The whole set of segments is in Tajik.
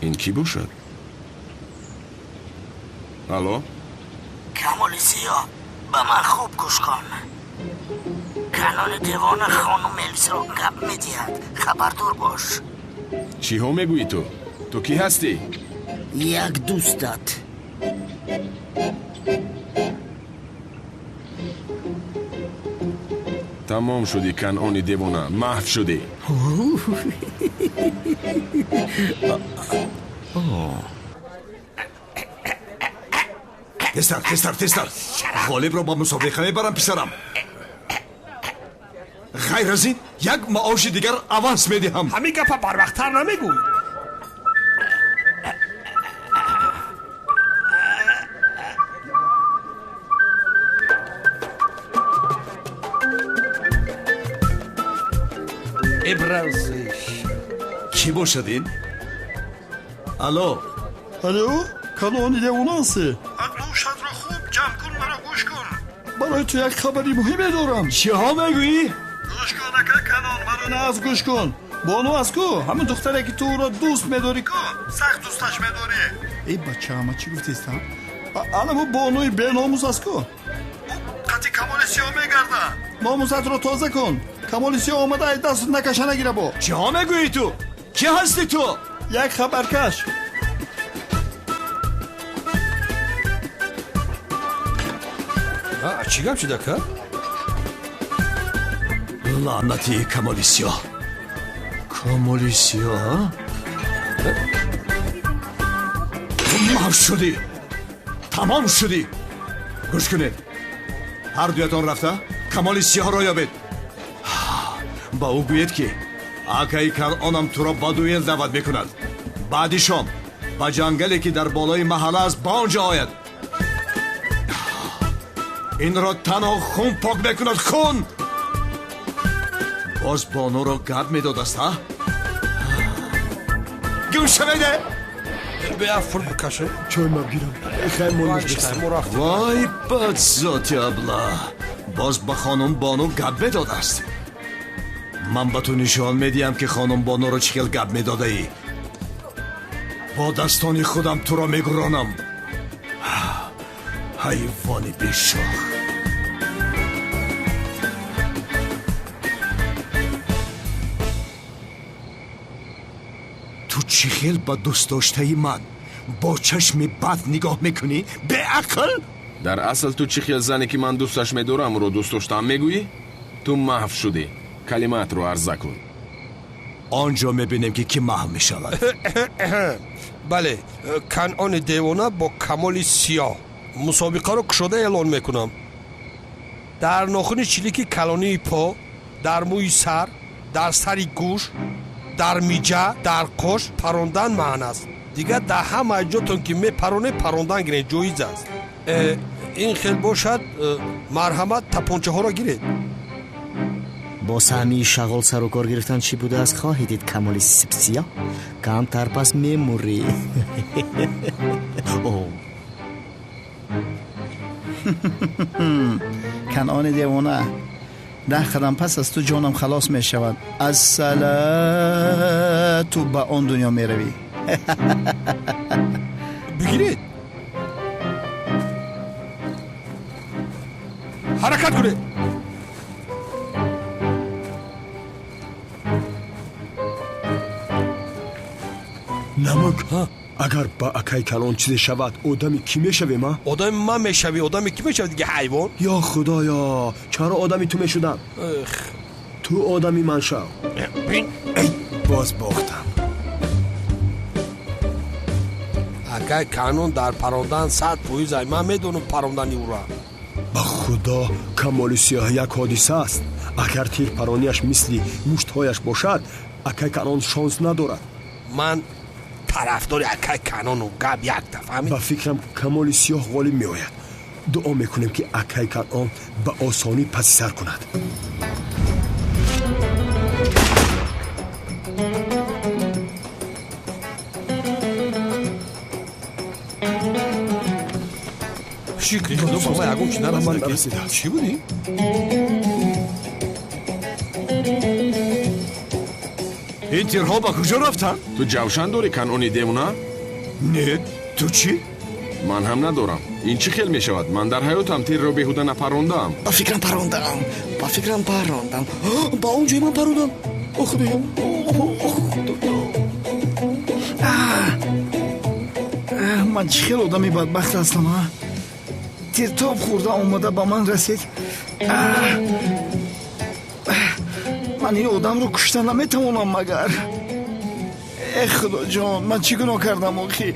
Ин кӣ бошад? Алло? Камоли Сиёҳ, ба ман хуб гӯш кун. Канони девона хонум Элисро гап медиҳад. Хабардор бош. Чиҳо мегӯӣ ту? Ту кӣ ҳастӣ? Як дӯстат. Тамом шудӣ, Канъони девона, маҳв шудӣ. Тезтар, тезтар, тезтар! Ғолибро ба мусобиқа мебарам, писарам. Ғайр аз ин, як маоши дигар аванс медиҳам. Ҳамин гапа барвақттар намегӯй. Ибразиш. Кӣ бошад ин? Алло? Алло, Канъони девона ҳастӣ? Гӯшатро хуб ҷамъ кун, маро гӯш кун. Барои ту як хабари муҳиме дорам. Чиҳо мегӯӣ? Гӯш кун, ака Канъон, маро нағз гӯш кун. Бону аст ку, ҳамин духтаре ки ту ӯро дӯст медорӣ ку, сахт дӯсташ медорӣ. Эй бачаама, чӣ гуфтеста? Анаму бонуи беномус аст ку. Ӯ қати Камоли Сиёҳ мегарда. Номусатро тоза кун. Камоли Сиёҳ омада ай даст накаша нагира бо. Чиҳо мегӯӣ ту? Кӣ ҳастӣ ту? Як хабаркаш. Чӣ гап шуд, ака? Лаънати Камоли Сиёҳ. Камоли Сиёҳ? Ту маҳв шудӣ. Тамом шудӣ. Гӯш кунед. Ҳар дуятон рафта Камоли Сиёҳро ёбед. Ба ӯ гӯед, ки акаи Канъонам туро ба дуэл даъват мекунад. Баъди шом ба ҷангале, ки дар болои маҳалла аст, ба он ҷо ояд. Инро танҳо хун пок мекунад, хун! Боз бонуро гап медодаст, ҳа? Гӯш шаведе! Бия фур бикашем. Чой ма гирам. Хай мониш. Вой, бадзоти аблаҳ! Боз ба хонум Бону гап медодаст. Ман ба ту нишон медиҳам, ки хонум Бонуро чӣ хел гап медодаӣ. Бо дастони худам туро мегуронам. Ҳайвони бешох. Ту чӣ хел ба дӯстдоштаи ман бо чашми бад нигоҳ мекунӣ, беақл? Дар асл ту чӣ хел зане, ки ман дӯсташ медорам, ӯро дӯст доштаам мегӯӣ? Ту маҳв шудӣ. Калимаатро арза кун. Он ҷо мебинем, ки кӣ маҳв мешавад. Бале, Канъони девона бо Камоли Сиёҳ. Мусобиқаро кушода эълон мекунам. Дар нохуни чилики калонии по, дар мӯи сар, дар сари гӯш, дар миҷа, дар қош парондан маън аст. Дигар дар ҳамаи ҷотон ки мепаронед, парондан гиред, ҷоиз аст. Ин хел бошад, марҳамат, тапончаҳоро гиред. Бо саҳмии шағол сару кор гирифтан чӣ будааст, хоҳӣ дид, Камоли Сипсиё. Камтар пас мемурӣ. О. Канъони девона, 10 қадам пас аз ту ҷонам халос мешавад. Ассалату ба он дунё меравӣ. Бигиред. Ҳаракат кунед. Намук, агар ба акай калон чизе шавад, одами кӣ мешавем, а? Одами ман мешавӣ, одами кӣ мешавӣ дига, ҳайвон? Ё худоё, чаро одами ту мешудам? Ту одами ман шав. Бин. Эй, боз бохтам. Акай Канъон дар парондан 100% ай, ман медонам парондани ӯро. Ба худо, Камоли Сиёҳ як ҳодиса аст. Агар тирпаронияш мисли муштҳояш бошад, акай Канъон шонс надорад. Ман тарафдори акай Канъону, гап якта, фаҳмид? Ба фикрам, Камоли Сиёҳ ғолиб меояд. Дуо мекунем, ки акай Канъон ба осонӣ паси сар кунад. Шукри худо, ба ман ягон чи нарасида. Чӣ будӣ? Ин тирҳо ба куҷо рафтанд? Ту ҷавшан дорӣ, Канъони девона? Не, ту чӣ? Ман ҳам надорам. Ин чӣ хел мешавад? Ман дар ҳаётам тирро беҳуда напарондаам. Ба фикрам парондаам, ба фикрам парондам. Ба он ҷой ман парондам. О худоё, о худоё. Ман чӣ хел одами бадбахт ҳастам, а? Тиртоб хӯрда омада ба ман расид. Ман ин одамро кушта наметавонам магар. Э худоҷон, ман чӣ гуноҳ кардам охи?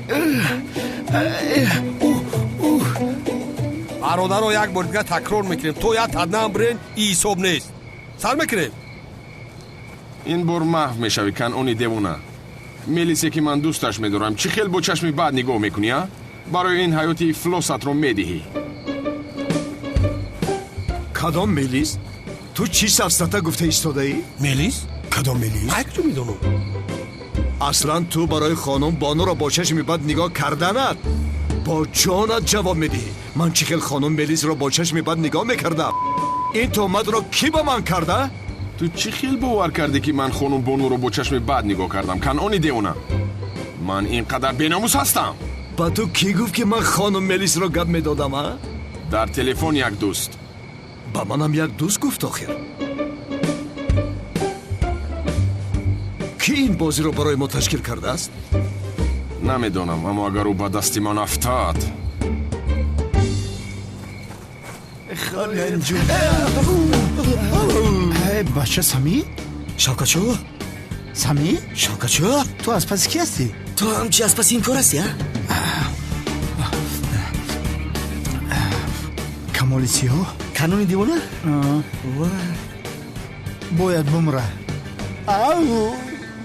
Бародаро, як бор дигар такрор мекунем, то як ҳад набирен, и ҳисоб нест. Сар мекунем. Ин бор маҳв мешавӣ, Канъони девона. Мелисе ки ман дӯсташ медорам, чӣ хел бо чашми бад нигоҳ мекунӣ, а? Барои ин ҳаёти ифлосатро медиҳӣ. Кадом Мелис? Ту чӣ сафсата гуфта истодаӣ? Мелис? Кадом Мелис? Ай куҷо медонам? Аслан ту барои хонум Бонуро бо чашми бад нигоҳ карданат бо ҷонат ҷавоб медиҳӣ. Ман чӣ хел хонум Мелисро бо чашми бад нигоҳ мекардам? Ин туҳматро кӣ ба ман карда? Ту чӣ хел бовар кардӣ, ки ман хонум Бонуро бо чашми бад нигоҳ кардам, Канъони девона? Ман ин қадар беномус ҳастам? Ба ту кӣ гуфт, ки ман хонум Мелисро гап медодам, а? Дар телефон як дӯст. Ба манам як дӯст гуфт охир. Кӣ ин бозиро барои мо ташкил кардааст? Намедонам, аммо агар ӯ ба дасти ман афтад. Бача Самӣ? Шавкатшо? Самӣ? Шавкатшо? Ту аз паси кӣ ҳастӣ? Ту ҳам чи аз паси ин кор ҳастӣ, а? Камоли сиёҳ? Канони девона? Бояд бумра. Ау,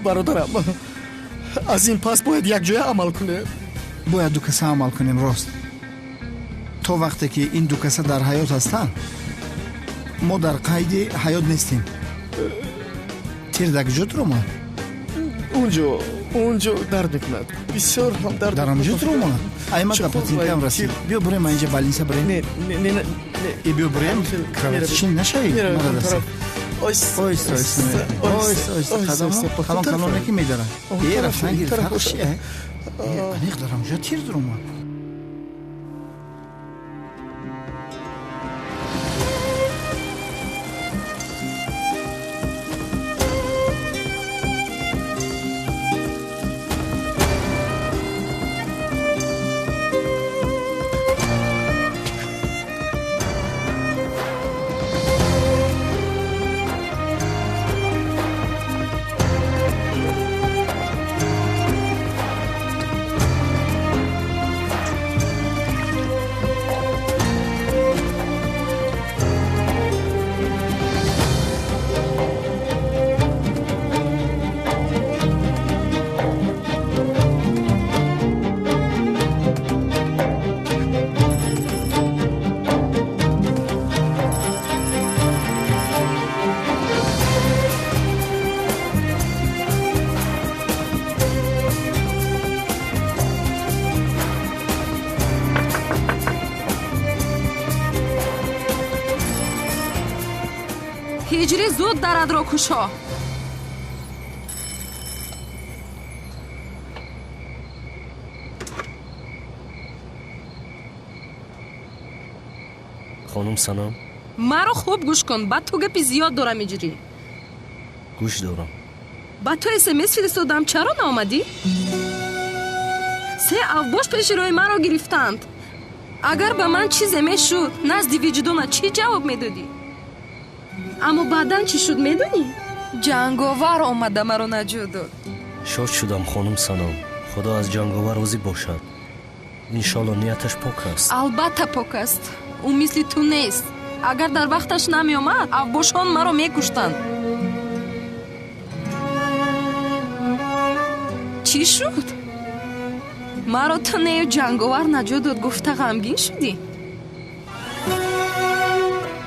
бародарам, аз ин пас бояд якҷоя амал кунем. Бояд ду каса амал кунем, рост. То вақте ки ин ду каса дар ҳаёт ҳастанд, мо дар қайди ҳаёт нестем. Тир дар куҷо туромад? Унҷо, унҷо дард мекунад. Бисёр ҳам дард. Дар ҳамҷо туромад? Ай, ман дар патинкам расид. Биё бурем инҷа, больница бурем. Не, не, не. Э, биё бурем, кровотечение нашавӣ. Мара даст. Ойста, ойста, ойста, ойста, қадамҳо калон калоне ки медарад. Е, рафтан гир, фарқ чи? Е, аниқ дар ҳамҷо тир дуромад. Ҳиҷрӣ, зуд дарадро кушо. Хонум Санам. Маро хуб гӯш кун, ба ту гапи зиёд дорам, Иҷрӣ. Гӯш дорам. Ба ту смс фиристодам, чаро наомадӣ? Се авбош пеши роҳи маро гирифтанд. Агар ба ман чизе мешуд, назди виҷдона чӣ ҷавоб медодӣ? Аммо баъдан чӣ шуд, медонӣ? Ҷанговар омада маро наҷот дод. Шод шудам, хонум Санам. Худо аз ҷанговар розӣ бошад. Иншолло, нияташ пок аст. Албатта пок аст. Ӯ мисли ту нест. Агар дар вақташ намеомад, авбошон маро мекуштанд. Чӣ шуд? Маро ту нею ҷанговар наҷот дод гуфта ғамгин шудӣ?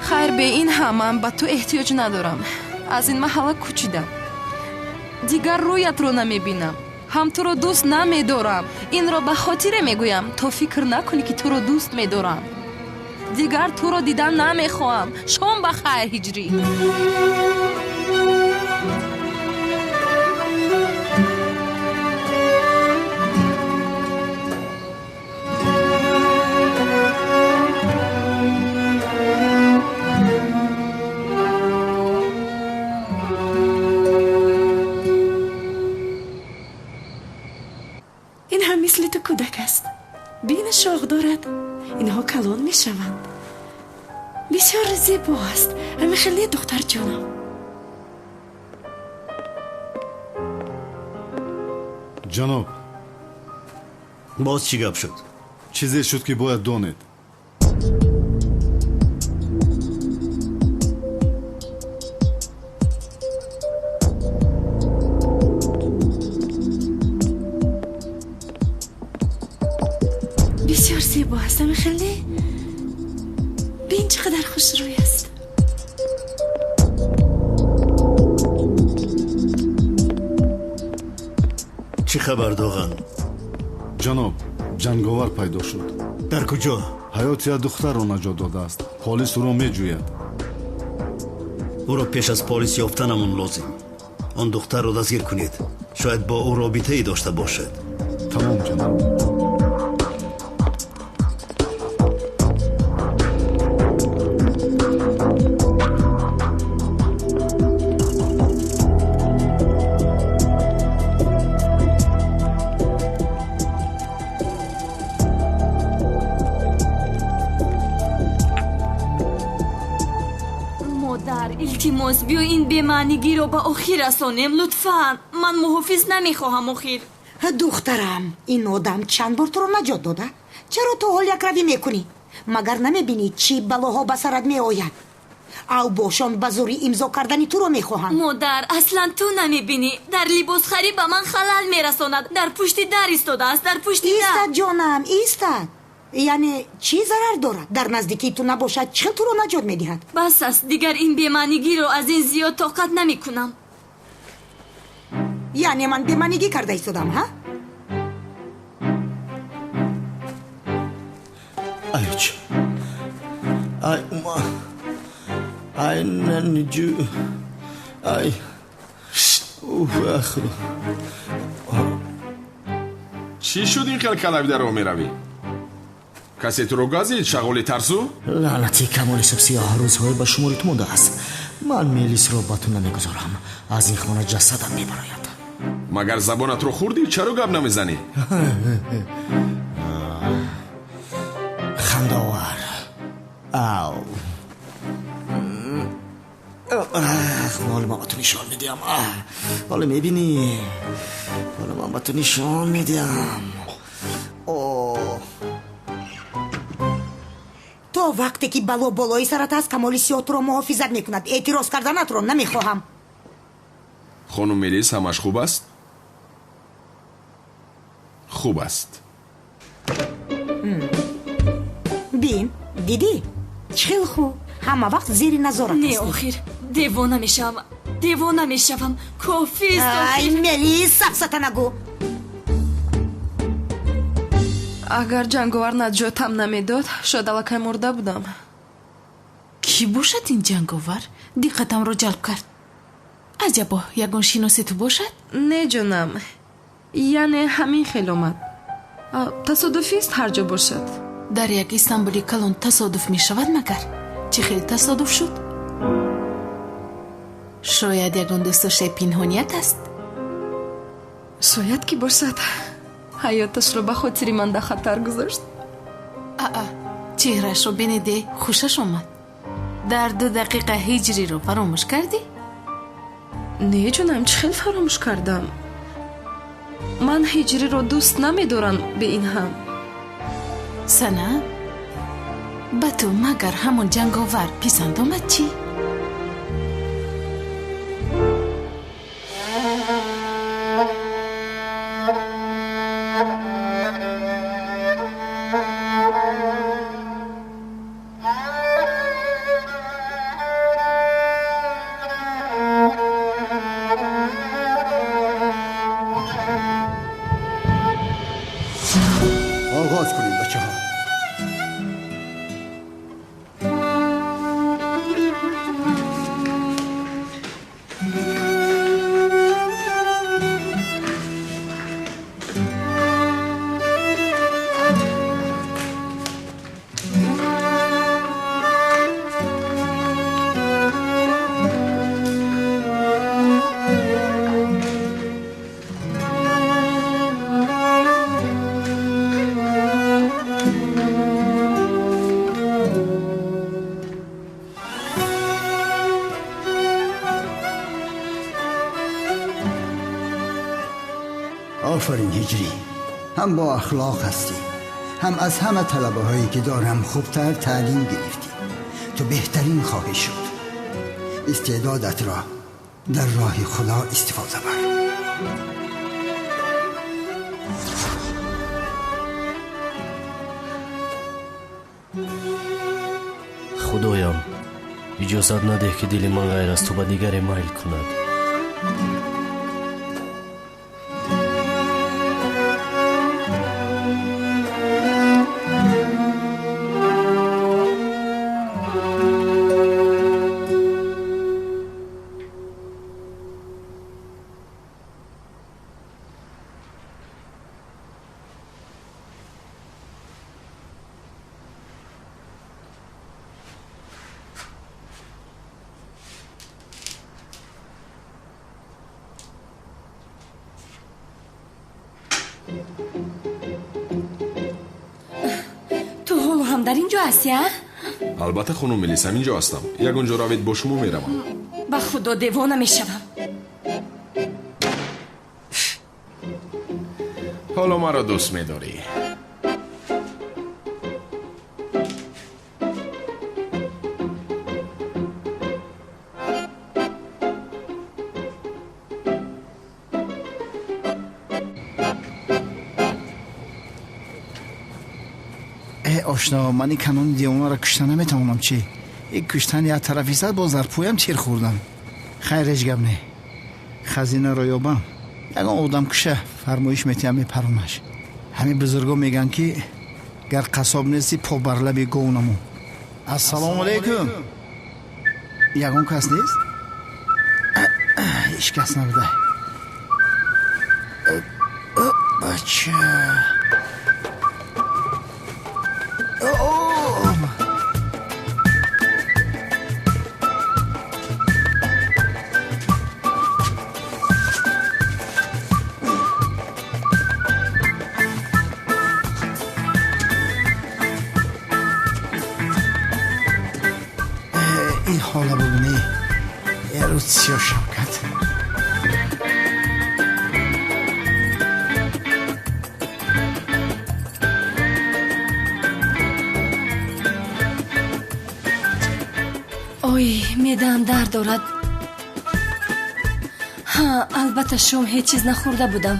Хайр, бе ин ҳам ман ба ту эҳтиёҷ надорам. Аз ин маҳалла кӯчидам. Дигар рӯятро намебинам. Ҳам туро дӯст намедорам. Инро ба хотире мегӯям, то фикр накунӣ, ки туро дӯст медорам. Дигар туро дидан намехоҳам. Шом ба хайр, Ҳиҷрӣ. Мисли ту кӯдак аст. Бина шоғ дорад. Инҳо калон мешаванд. Бисёр зебо аст. Ҳамин хел не, духтарҷонам? Ҷаноб, боз чӣ гап шуд? Чизе шуд, ки бояд донед. Бисёр зебо аст, ҳамин хел не? Бин, чӣ қадар хушрӯй аст. Чӣ хабар, Доған? Ҷаноб, ҷанговар пайдо шуд. Дар куҷо? Ҳаёти як духтарро наҷот додааст. Полис ӯро меҷӯяд. Ӯро пеш аз полис ёфтанамон лозим. Он духтарро дастгир кунед. Шояд бо ӯ робитае дошта бошад. Тамом, ҷаноб. Илтимос, биё ин бемаънигиро ба охир расонем, лутфан. Ман муҳофиз намехоҳам охир. Духтарам, ин одам чанд бор туро наҷот дода? Чаро ту ҳол якравӣ мекунӣ? Магар намебинӣ, чӣ балоҳо ба сарат меояд? Авбошон ба зӯрӣ имзо кардани туро мехоҳанд. Модар, аслан ту намебинӣ. Дар либосхарӣ ба ман халал мерасонад. Дар пушти дар истодааст, дар пушти дар. Истад, ҷонам, истад. Яъне чӣ зарар дорад? Дар наздикии ту набошад, чӣ хел туро наҷот медиҳад? Бас аст, дигар ин бемаънигиро аз ин зиёд тоқат намекунам. Яъне ман бемаънигӣ карда истодам, ҳа? Айч, ай ума, ай наниҷу, ай, уф, худо. Чӣ шуд, ин хел калавида роҳ меравӣ? Касе туро газид, шағоли тарсу? Лаънати Камоли Субсиёҳ, рӯзҳое ба шумори ту мондааст. Ман Мелисро ба ту намегузорам. Аз ин хона ҷасадам мебарояд. Магар забонатро хӯрдӣ? Чаро гап намезанӣ? Хандаовар. Ав, ҳоло ман ба ту нишон медиҳам. Ҳоло мебинӣ, ҳоло ман ба ту нишон медиҳам. То вақте ки бало болои сарат аст, Камоли Сиёҳ туро муҳофизат мекунад. Эътироз карданатро намехоҳам. Хонум Мелис, ҳамаш хуб аст? Хуб аст. Бин, дидӣ, чӣ хел хуб, ҳама вақт зери назорат. Не, охир девона мешавам, девона мешавам. Кофист. Ай, Мелис, сафсата нагӯ. Агар ҷанговар наҷотам намедод, шояд аллакай мурда будам. Кӣ бошад ин ҷанговар? Диққатамро ҷалб кард. Аҷабо, ягон шиноси ту бошад? Не, ҷонам, яъне ҳамин хел омад. Тасодуфист, ҳар ҷо бошад. Дар як Истанбули калон тасодуф мешавад магар? Чӣ хел тасодуф шуд? Шояд ягон дӯстдоштаи пинҳоният аст? Шояд ки бошад. Ҳаёташро ба хотири ман дар хатар гузошт. Аа, чеҳрашро бинеде, хушаш омад. Дар 2 дақиқа ҳиҷриро фаромӯш кардӣ? Не, ҷонам, чӣ хел фаромӯш кардам? Ман ҳиҷриро дӯст намедорам бе ин ҳам. Сана, ба ту магар ҳамон ҷанговар писанд омад чӣ? Оғоз кунем, бачаҳо. Офарин Ҳиҷрӣ, ҳам бо ахлоқ ҳастӣ, ҳам аз ҳама талабаҳое ки дорам хубтар таълим гирифтӣ. Ту беҳтарин хоҳӣ шуд. Истеъдодатро дар роҳи Худо истифода бар. Худоям, иҷозат надеҳ, ки дили ман ғайр аз ту ба дигаре майл кунад. Ту ҳоло ҳам дар ин ҷо ҳастӣ, а? Албатта, хонум Мелис, ҳамин ҷо ҳастам. Ягон ҷо равед, бо шумо меравам. Ба Худо, девона мешавам. Ҳоло маро дӯст медорӣ. Ошно, ман ин Канони девонаро кушта наметавонам. Чӣ? Ин куштан як тарафи сад, боз дар пӯям тир хӯрдам. Хайр, ҳеҷ гап не. Хазинаро ёбам, ягон одамкуша фармоиш метиҳам, мепаронаш. Ҳамин бузургон мегӯянд, ки гар қассоб нестӣ, по бар лаби гов намо. Ассалому алайкум. Ягон кас нест? Ҳеҷ кас набуда. Бача. Ин ҳола бубинӣ, Эрутсиё Шавкат. Ой, меъдаам дард дорад. Ҳа, албатта, шом ҳеҷ чиз нахӯрда будам.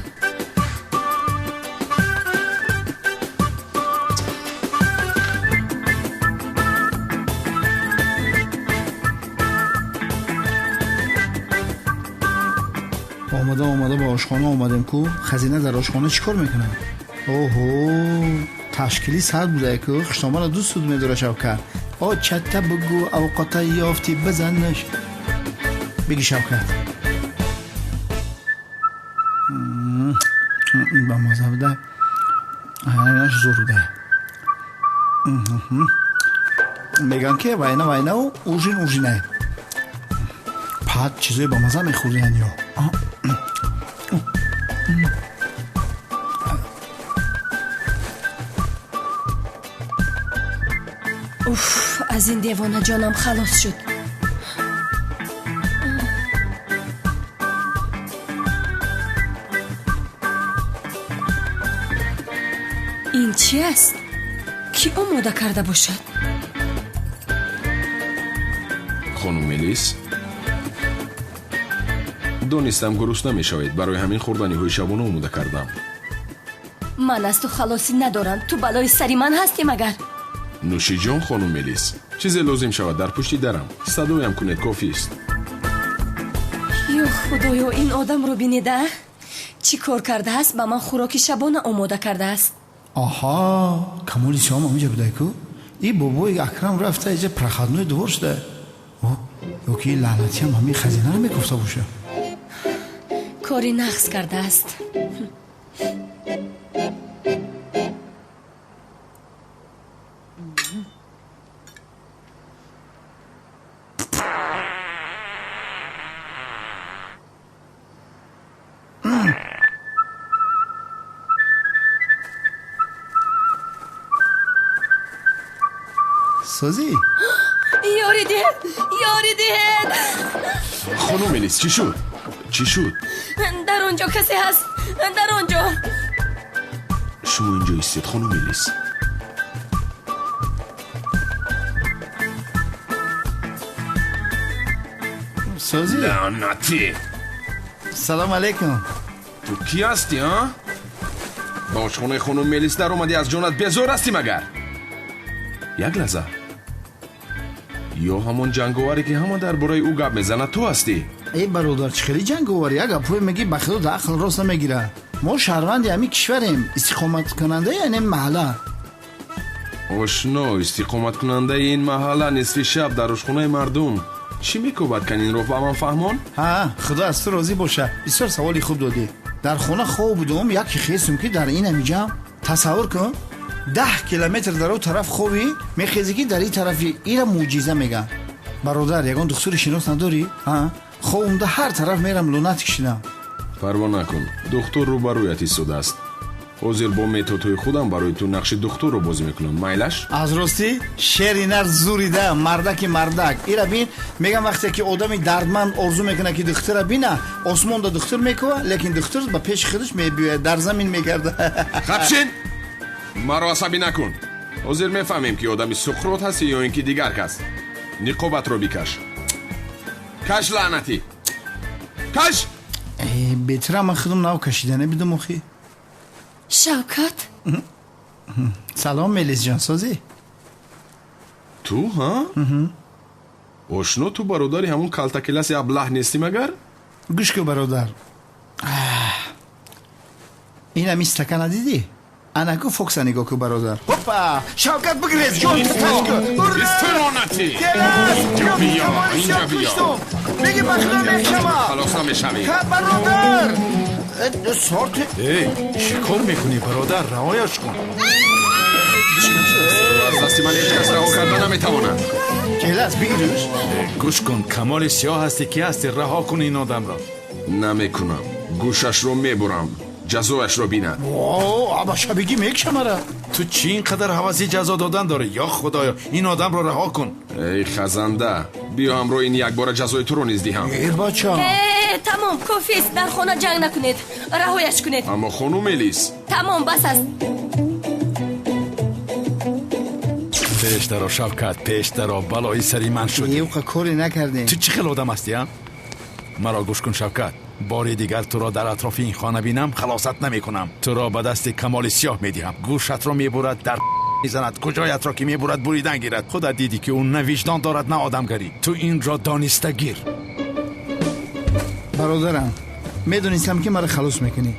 Омада омада ба ошхона омадем ку, хазина дар ошхона чӣ кор мекунад? Оҳо, ташкили сар будае ку, хуштомара ду суд медора Шавкат. О, чатта бугӯ, авқота ёфтӣ, бизанаш. Биги, Шавкат. Ба маза буда. Аш зур буда. Мегӯянд, ки вайна вайнау ужин ужинае. Пад чизои ба маза мехӯрдиян ё. Уф, аз ин девона ҷонам халос шуд. Ин чӣ аст? Кӣ омода карда бошад? Хонум Мелис, донистам, гурусна мешавед, барои ҳамин хӯрданиҳои шабона омода кардам. Ман аз ту халосӣ надорам. Ту балои сари ман ҳастӣ магар? Нӯшиҷон, хонум Мелис, чизе лозим шавад, дар пушти дарам садоям кунед, кофист. Ё Худоё, ин одамро бинеда, чӣ кор кардааст? Ба ман хӯроки шабона омода кардааст. Аҳа, Камоли Сиём ҳаминҷа будае ку. И бобои Акрам рафта иҷа проходной двор шуда. Ё ки лаънатиам ҳамин хазинаро мекуфта боша. Кори нағз кардааст. Созӣ? Ёрӣ диҳед, ёрӣ диҳед! Хонум Мелис, чӣ шуд? Чӣ шуд? Дар он ҷо касе ҳаст. Дар он ҷо. Шумо инҷо истед, хонум Мелис. Созӣ? Лаънатӣ! Салом алейкум. Ту кӣ ҳастӣ, а? Ба ошхонаи хонум Мелис даромадӣ, аз ҷонат безор ҳастӣ магар? Як лаҳза. Ё ҳамон ҷанговаре ки ҳама дар бораи ӯ гап мезанад, ту ҳастӣ? Эй бародар, чӣ хеле ҷанговарӣ? Як гапҳое мегӣ, ба худо дар ақл рост намегирад. Мо шаҳрванди ҳамин кишварем, истиқоматкунандаи ин маҳалла. Ошно, истиқоматкунандаи ин маҳалла нисфи шаб дар ошхонаи мардум чӣ мекӯбад? Кан инро ба ман фаҳмон? Ҳа, худо аз ту розӣ бошад. Бисёр саволи хуб додӣ. Дар хона хоб будум, яке хестум ки дар ин ҳамиҷам. Тасаввур кун, 10 километр дар он тараф хобӣ, мехезӣ ки дар ин тарафи ира мӯъҷиза мегӯянд. Бародар, ягон духтури шинос надорӣ? Ҳа, хобумда ҳар тараф мерам, лунатик шудам. Парво накун, духтур рӯбарӯят истодааст. Ҳозир бо методҳои худам барои ту нақши духтурро бозӣ мекунам. Майлаш? Аз ростӣ шери нар зурида, мардаки мардак. Ира бин, мегам вақте ки одами дардманд орзу мекунад ки духтура бина, осмонда духтур мекува, лекин духтур ба пеши худаш мебиёяд, дар замин мегарда. Хапшин! Маро асабӣ накун. Ҳозир мефаҳмем ки одами суқрот ҳастӣ ё ин ки дигар кас. Ниқобатро бикаш. Каш, лаънатӣ! Каш! Бетра ман худам нав кашида набидам охи. Шавкат? Салом, Мелисҷон, созӣ? Ту, ҳа? Ошно, ту бародари ҳамон калтакеласи аблаҳ нестӣ магар? Гӯш кун, бародар. Ин ҳамин стакана дидӣ? Анаку фокса нигоҳ кун, бародар. Опа! Шавкат, бигрез, ҷон таш кун. Истиронатӣ! Инҷо биё, инҷо биё. Меги ба худо мешава. Халос намешавӣ. Бародар! Сорт. Эй, чӣ кор мекунӣ, бародар? Раҳояш кун. Аз дасти ман ҳеҷ кас раҳо карда наметавонад. Келас, бигириш. Гӯш кун, Камоли Сиёҳ ҳастӣ, ки ҳастӣ, раҳо кун ин одамро. Намекунам. Гӯшашро мебурам. Ҷазояшро бинад. Абаша бигӣ мекшамара. Ту чӣ ин қадар ҳаваси ҷазо додан дорӣ? Ё худоё, ин одамро раҳо кун. Эй хазанда, биё ҳамроҳ ин якбора ҷазои туро низ диҳам. Э бача. Тамом, кофист, дар хона ҷанг накунед, раҳояш кунед. Аммо хонум Элис. Тамом, бас аст. Пештаро, Шавкат, пештаро, балои сари ман шудӣ. Юқа коре накардем. Ту чӣ хел одам ҳастӣ, а? Маро гӯш кун, Шавкат. Бори дигар туро дар атрофи ин хона бинам, халосат намекунам. Туро ба дасти Камоли Сиёҳ медиҳам. Гӯшатро мебурад, дар мезанад, куҷоятро ки мебурад, буридан гирад. Худат дидӣ ки ӯ на виҷдон дорад, на одамгарӣ. Ту инро дониста гир. Бародарам, медонистам ки маро халос мекунӣ.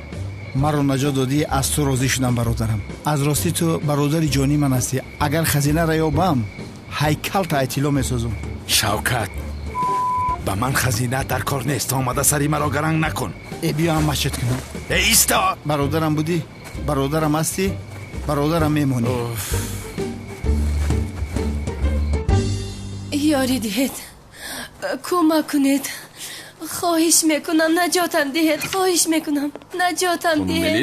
Маро наҷот додӣ, аз ту розӣ шудам, бародарам. Аз ростӣ ту бародари ҷонии ман ҳастӣ. Агар хазинаро ёбам, ҳайкалта айтило месозам. Шавкат, ба ман хазина дар кор нест. Омада сари маро гаранг накун. Э, биё ҳам машҳад кунам. Э, исто! Бародарам будӣ, бародарам ҳастӣ, бародарам мемонӣ. Ёрӣ диҳед, кӯмак кунед. Хоҳиш мекунам, наҷотам диҳед. Хоҳиш мекунам, наҷотам диҳед.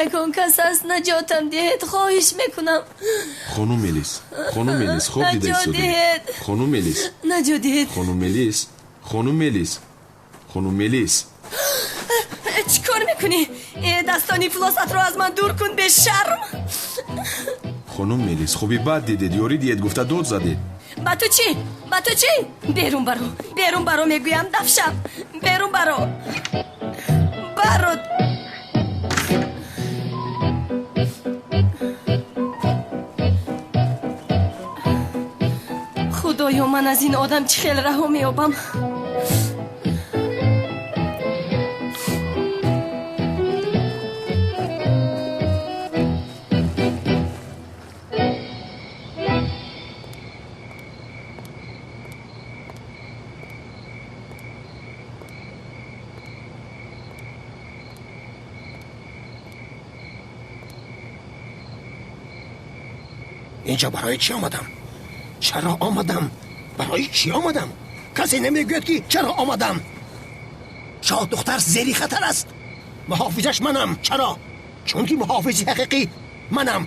Ягон кас аст, наҷотам диҳед. Хоҳиш мекунам. Хонум Мелис, хонум Мелис, хоб дида истодаед. Хонум Мелис, наҷот диҳед. Хонум Мелис, хонум Мелис, хонум Мелис. Чӣ кор мекунӣ? Дастони ифлосатро аз ман дур кун, бешарм. Хонум Мелис, хуби бад дидед, ёрӣ диҳед гуфта дод задед. Ба ту чӣ? Ба ту чӣ? Берун баро, берун баро мегӯям, дафшаб. Берун баро. Баро. Худоё, ман аз ин одам чӣ хел раҳо меёбам? Инҷо барои чӣ омадам? Чаро омадам? Барои чӣ омадам? Касе намегӯяд ки чаро омадам. Шоҳ духтар зери хатар аст. Муҳофизаш манам. Чаро? Чунки муҳофизи ҳақиқӣ манам.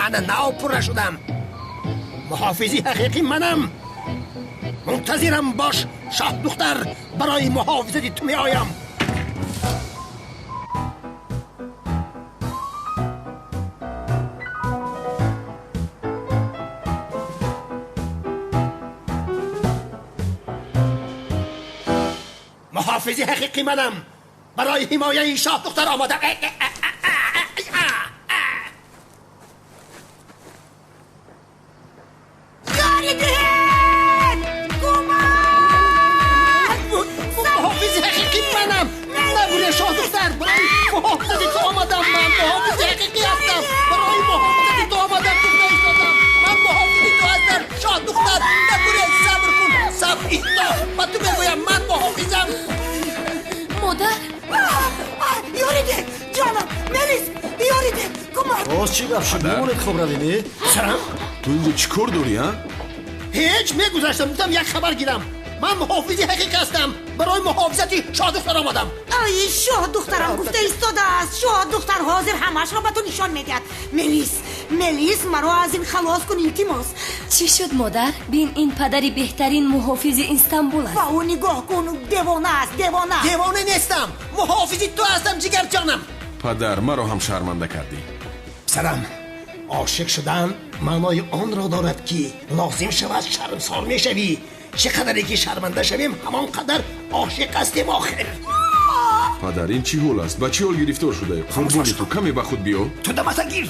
Ана нав пурра шудам. Муҳофизи ҳақиқӣ манам. Мунтазирам бош, шоҳдухтар, барои муҳофизати ту меоям. Муҳофизи ҳақиқӣ манам. Барои ҳимояи шоҳдухтар омода. Муҳофизи ҳақиқӣ манам. Набуре, шоҳдухтар, барои муҳофизати ту омадам. Ман муҳофизи ҳақиқӣ ҳастам. Барои муҳофизати ту омадам. Гуфта истодам. Ман муҳофизи ту ҳастам, шоҳдухтар. Набуре, сабр кун, сабр исто. Ба ту мегӯям, ман муҳофизам. Модар, ёриде, ҷонам, Мелис, ёриде, кӯмак. Боз чӣ гап шуд? Мемонед хоб равем, э? Сарам? Ту инҷо чӣ кор дорӣ, а? Ҳеҷ, мегузаштам, гуфтам як хабар гирам. Ман муҳофизи ҳақиқӣ ҳастам. Барои муҳофизати шоҳдухтар омадам. Ай, шоҳдухтарам гуфта истодааст. Шоҳдухтар ҳозир ҳамаашро ба ту нишон медиҳад. Мелис, Мелис, маро аз ин халос кун, илтимос. Чӣ шуд, модар? Бин, ин падари беҳтарин муҳофизи Истанбул аст. Ба ӯ нигоҳ кун, девона аст, девона. Девона нестам, муҳофизи ту ҳастам, ҷигарҷонам. Падар, маро ҳам шарманда кардӣ. Писарам, ошиқ шудан маънои онро дорад, ки лозим шавад шармсор мешавӣ. Чӣ қадаре ки шарманда шавем, ҳамон қадар ошиқ ҳастем охир. Падар, ин чӣ ҳол аст? Ба чӣ ҳол гирифтор шудаӣ? Қурбони ту, каме ба худ биё. Ту дамата гир.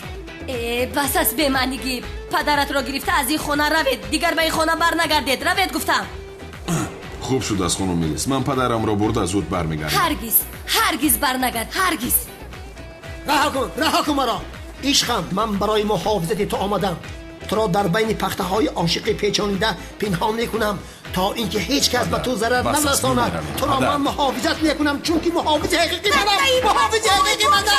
Э, бас аст бемаънигӣ. Падаратро гирифта аз ин хона равед. Дигар ба ин хона барнагардед. Равед, гуфтам. Хуб шудааст, хонум Мелис. Ман падарамро бурда зуд бармегардам. Ҳаргиз, ҳаргиз барнагард, ҳаргиз. Раҳо кун, раҳо кун маро. Ишқам, ман барои муҳофизати ту омадам. Туро дар байни пахтаҳои ошиқӣ печонида пинҳон мекунам, то ин ки ҳеҷ кас ба ту зарар нарасонад. Туро ман муҳофизат мекунам, чунки муҳофизи ҳақиқӣ манам. Муҳофизи ҳақиқӣ манам.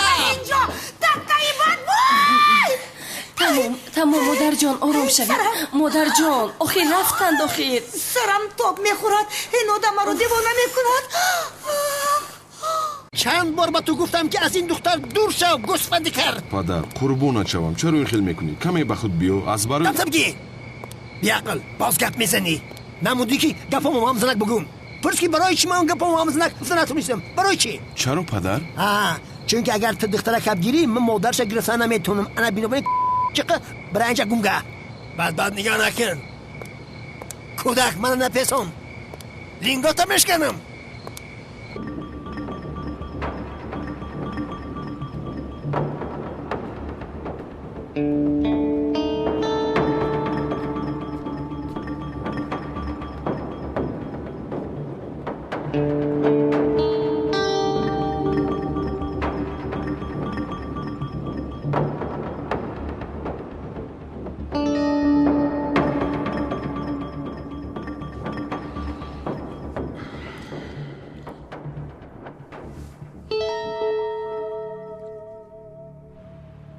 Тамом, тамом, модарҷон, ором шавед. Модарҷон, охир рафтанд, охир. Сарам тоб мехӯрад. Ин одам маро девона мекунад. Чанд бор ба ту гуфтам, ки аз ин духтар дур шав, гӯсфанди кар. Падар, қурбонат шавам, чаро ин хел мекунӣ? Каме ба худ биё, аз барои Дамтамгӣ, беақл, боз гап мезанӣ. Намудӣ, ки гапамо ҳамзанак бугум. Пурс, ки барои чӣ ман гапамо ҳамзанак гуфта натонистам? Барои чӣ? Чаро, падар? А, чунки агар ту духтаракап гирӣ, ман модарша гирифта наметавонам. Ана бинобар ин чиқа бираинча гумга. Баъд баъд нигоҳ накун. Кӯдак, мана напесон. Лингота мешканам.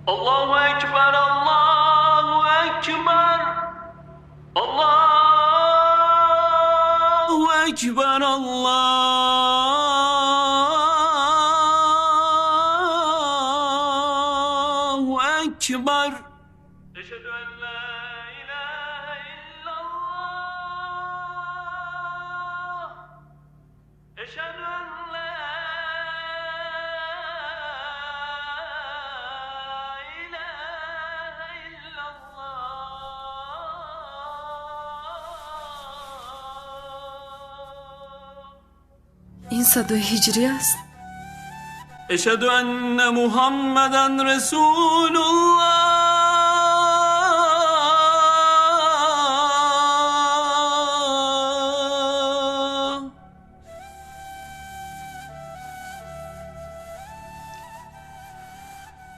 Allahu Ekber, Allahu Ekber, Allahu Ekber, Allahu Ekber. Eşhedü en la ilahe illallah. Eşhedü en la ilahe illallah. Ин садои ҳиҷрӣ аст. Eşhedü enne Muhammeden Resulullah.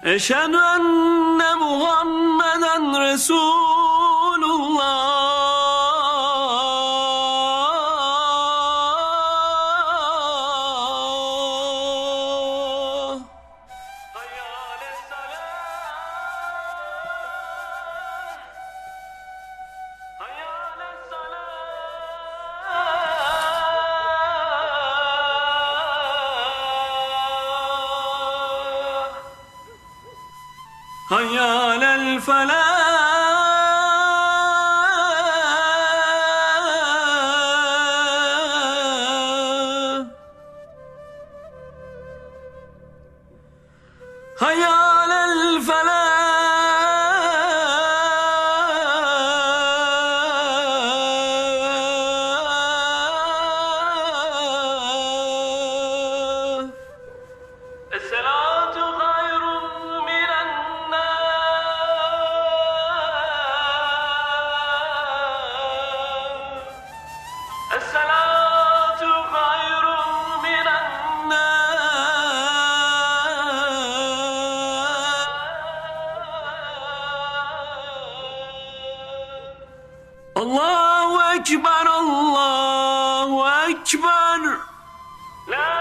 Eşhedü enne Muhammeden Resulullah. Hayal el الفلاح حي على الفلاح الصلاة خير من النوم الصلاة خير من النوم الله أكبر الله أكبر لا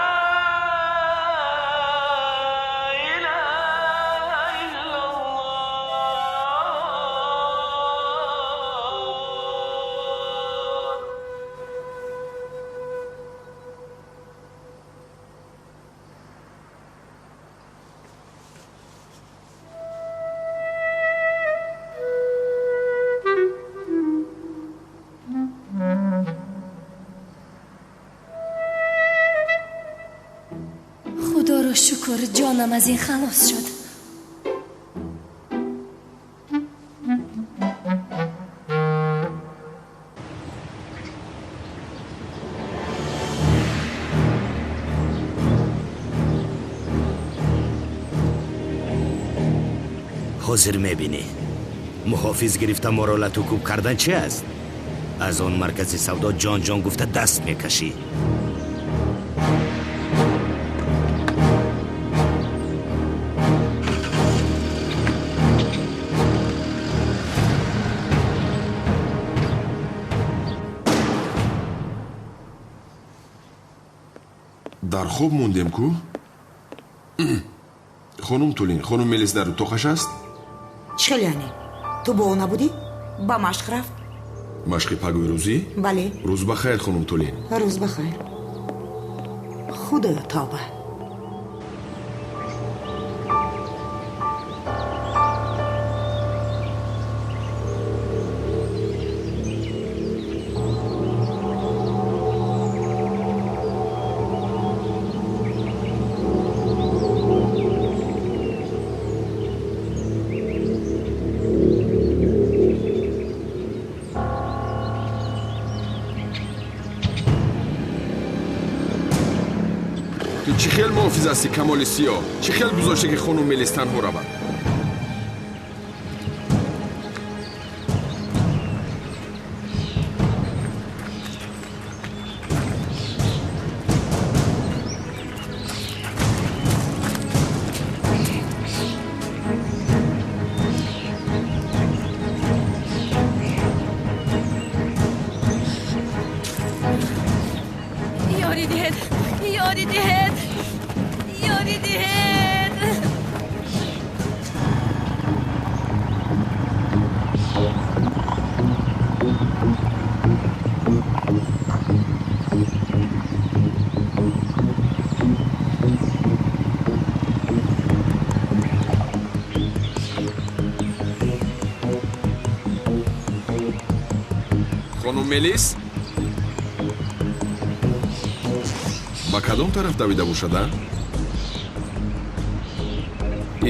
إله إلا الله. Худоро шукр, ҷонам аз ин халос шуд. Ҳозир мебинӣ, муҳофиз гирифта моро латукӯб кардан чи аст? Аз он маркази савдо ҷон ҷон гуфта даст мекашӣ. Дар хоб мондем ку? Хонум Тулин, хонум Мелис дар утоқаш аст? Чӣ хел яъне? Ту бо ӯ набудӣ? Ба машқ рафт? Машқи пагоҳи рӯзӣ? Бале. Рӯз ба хайр, хонум Тулин. Рӯз ба хайр. Худоё, тавба. Ту чӣ хел муҳофиз ҳастӣ, Камоли Сиёҳ? Чӣ хел гузоште, ки хонум Мелис танҳо равад? Ёрӣ диҳед, ёрӣ диҳед, ёрӣ диҳед. Хонум Мелис ба кадом тараф давида бошад, а?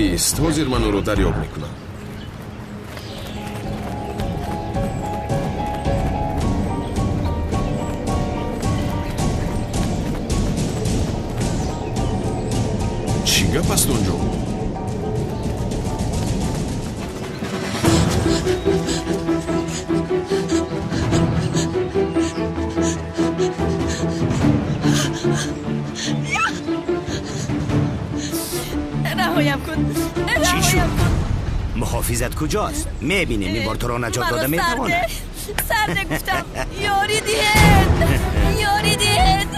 Ист, ҳозир ман ӯро дарёб мекунам. Чӣ гап аст он ҷо? Раҳоям кун, Чӣ шуд? раҳоям кун. Муҳофизат куҷост? Мебинем, ин бор туро наҷот Маро дода метавонад. Сарде, сарде гуфтам. Ёрӣ диҳед, ёрӣ диҳед.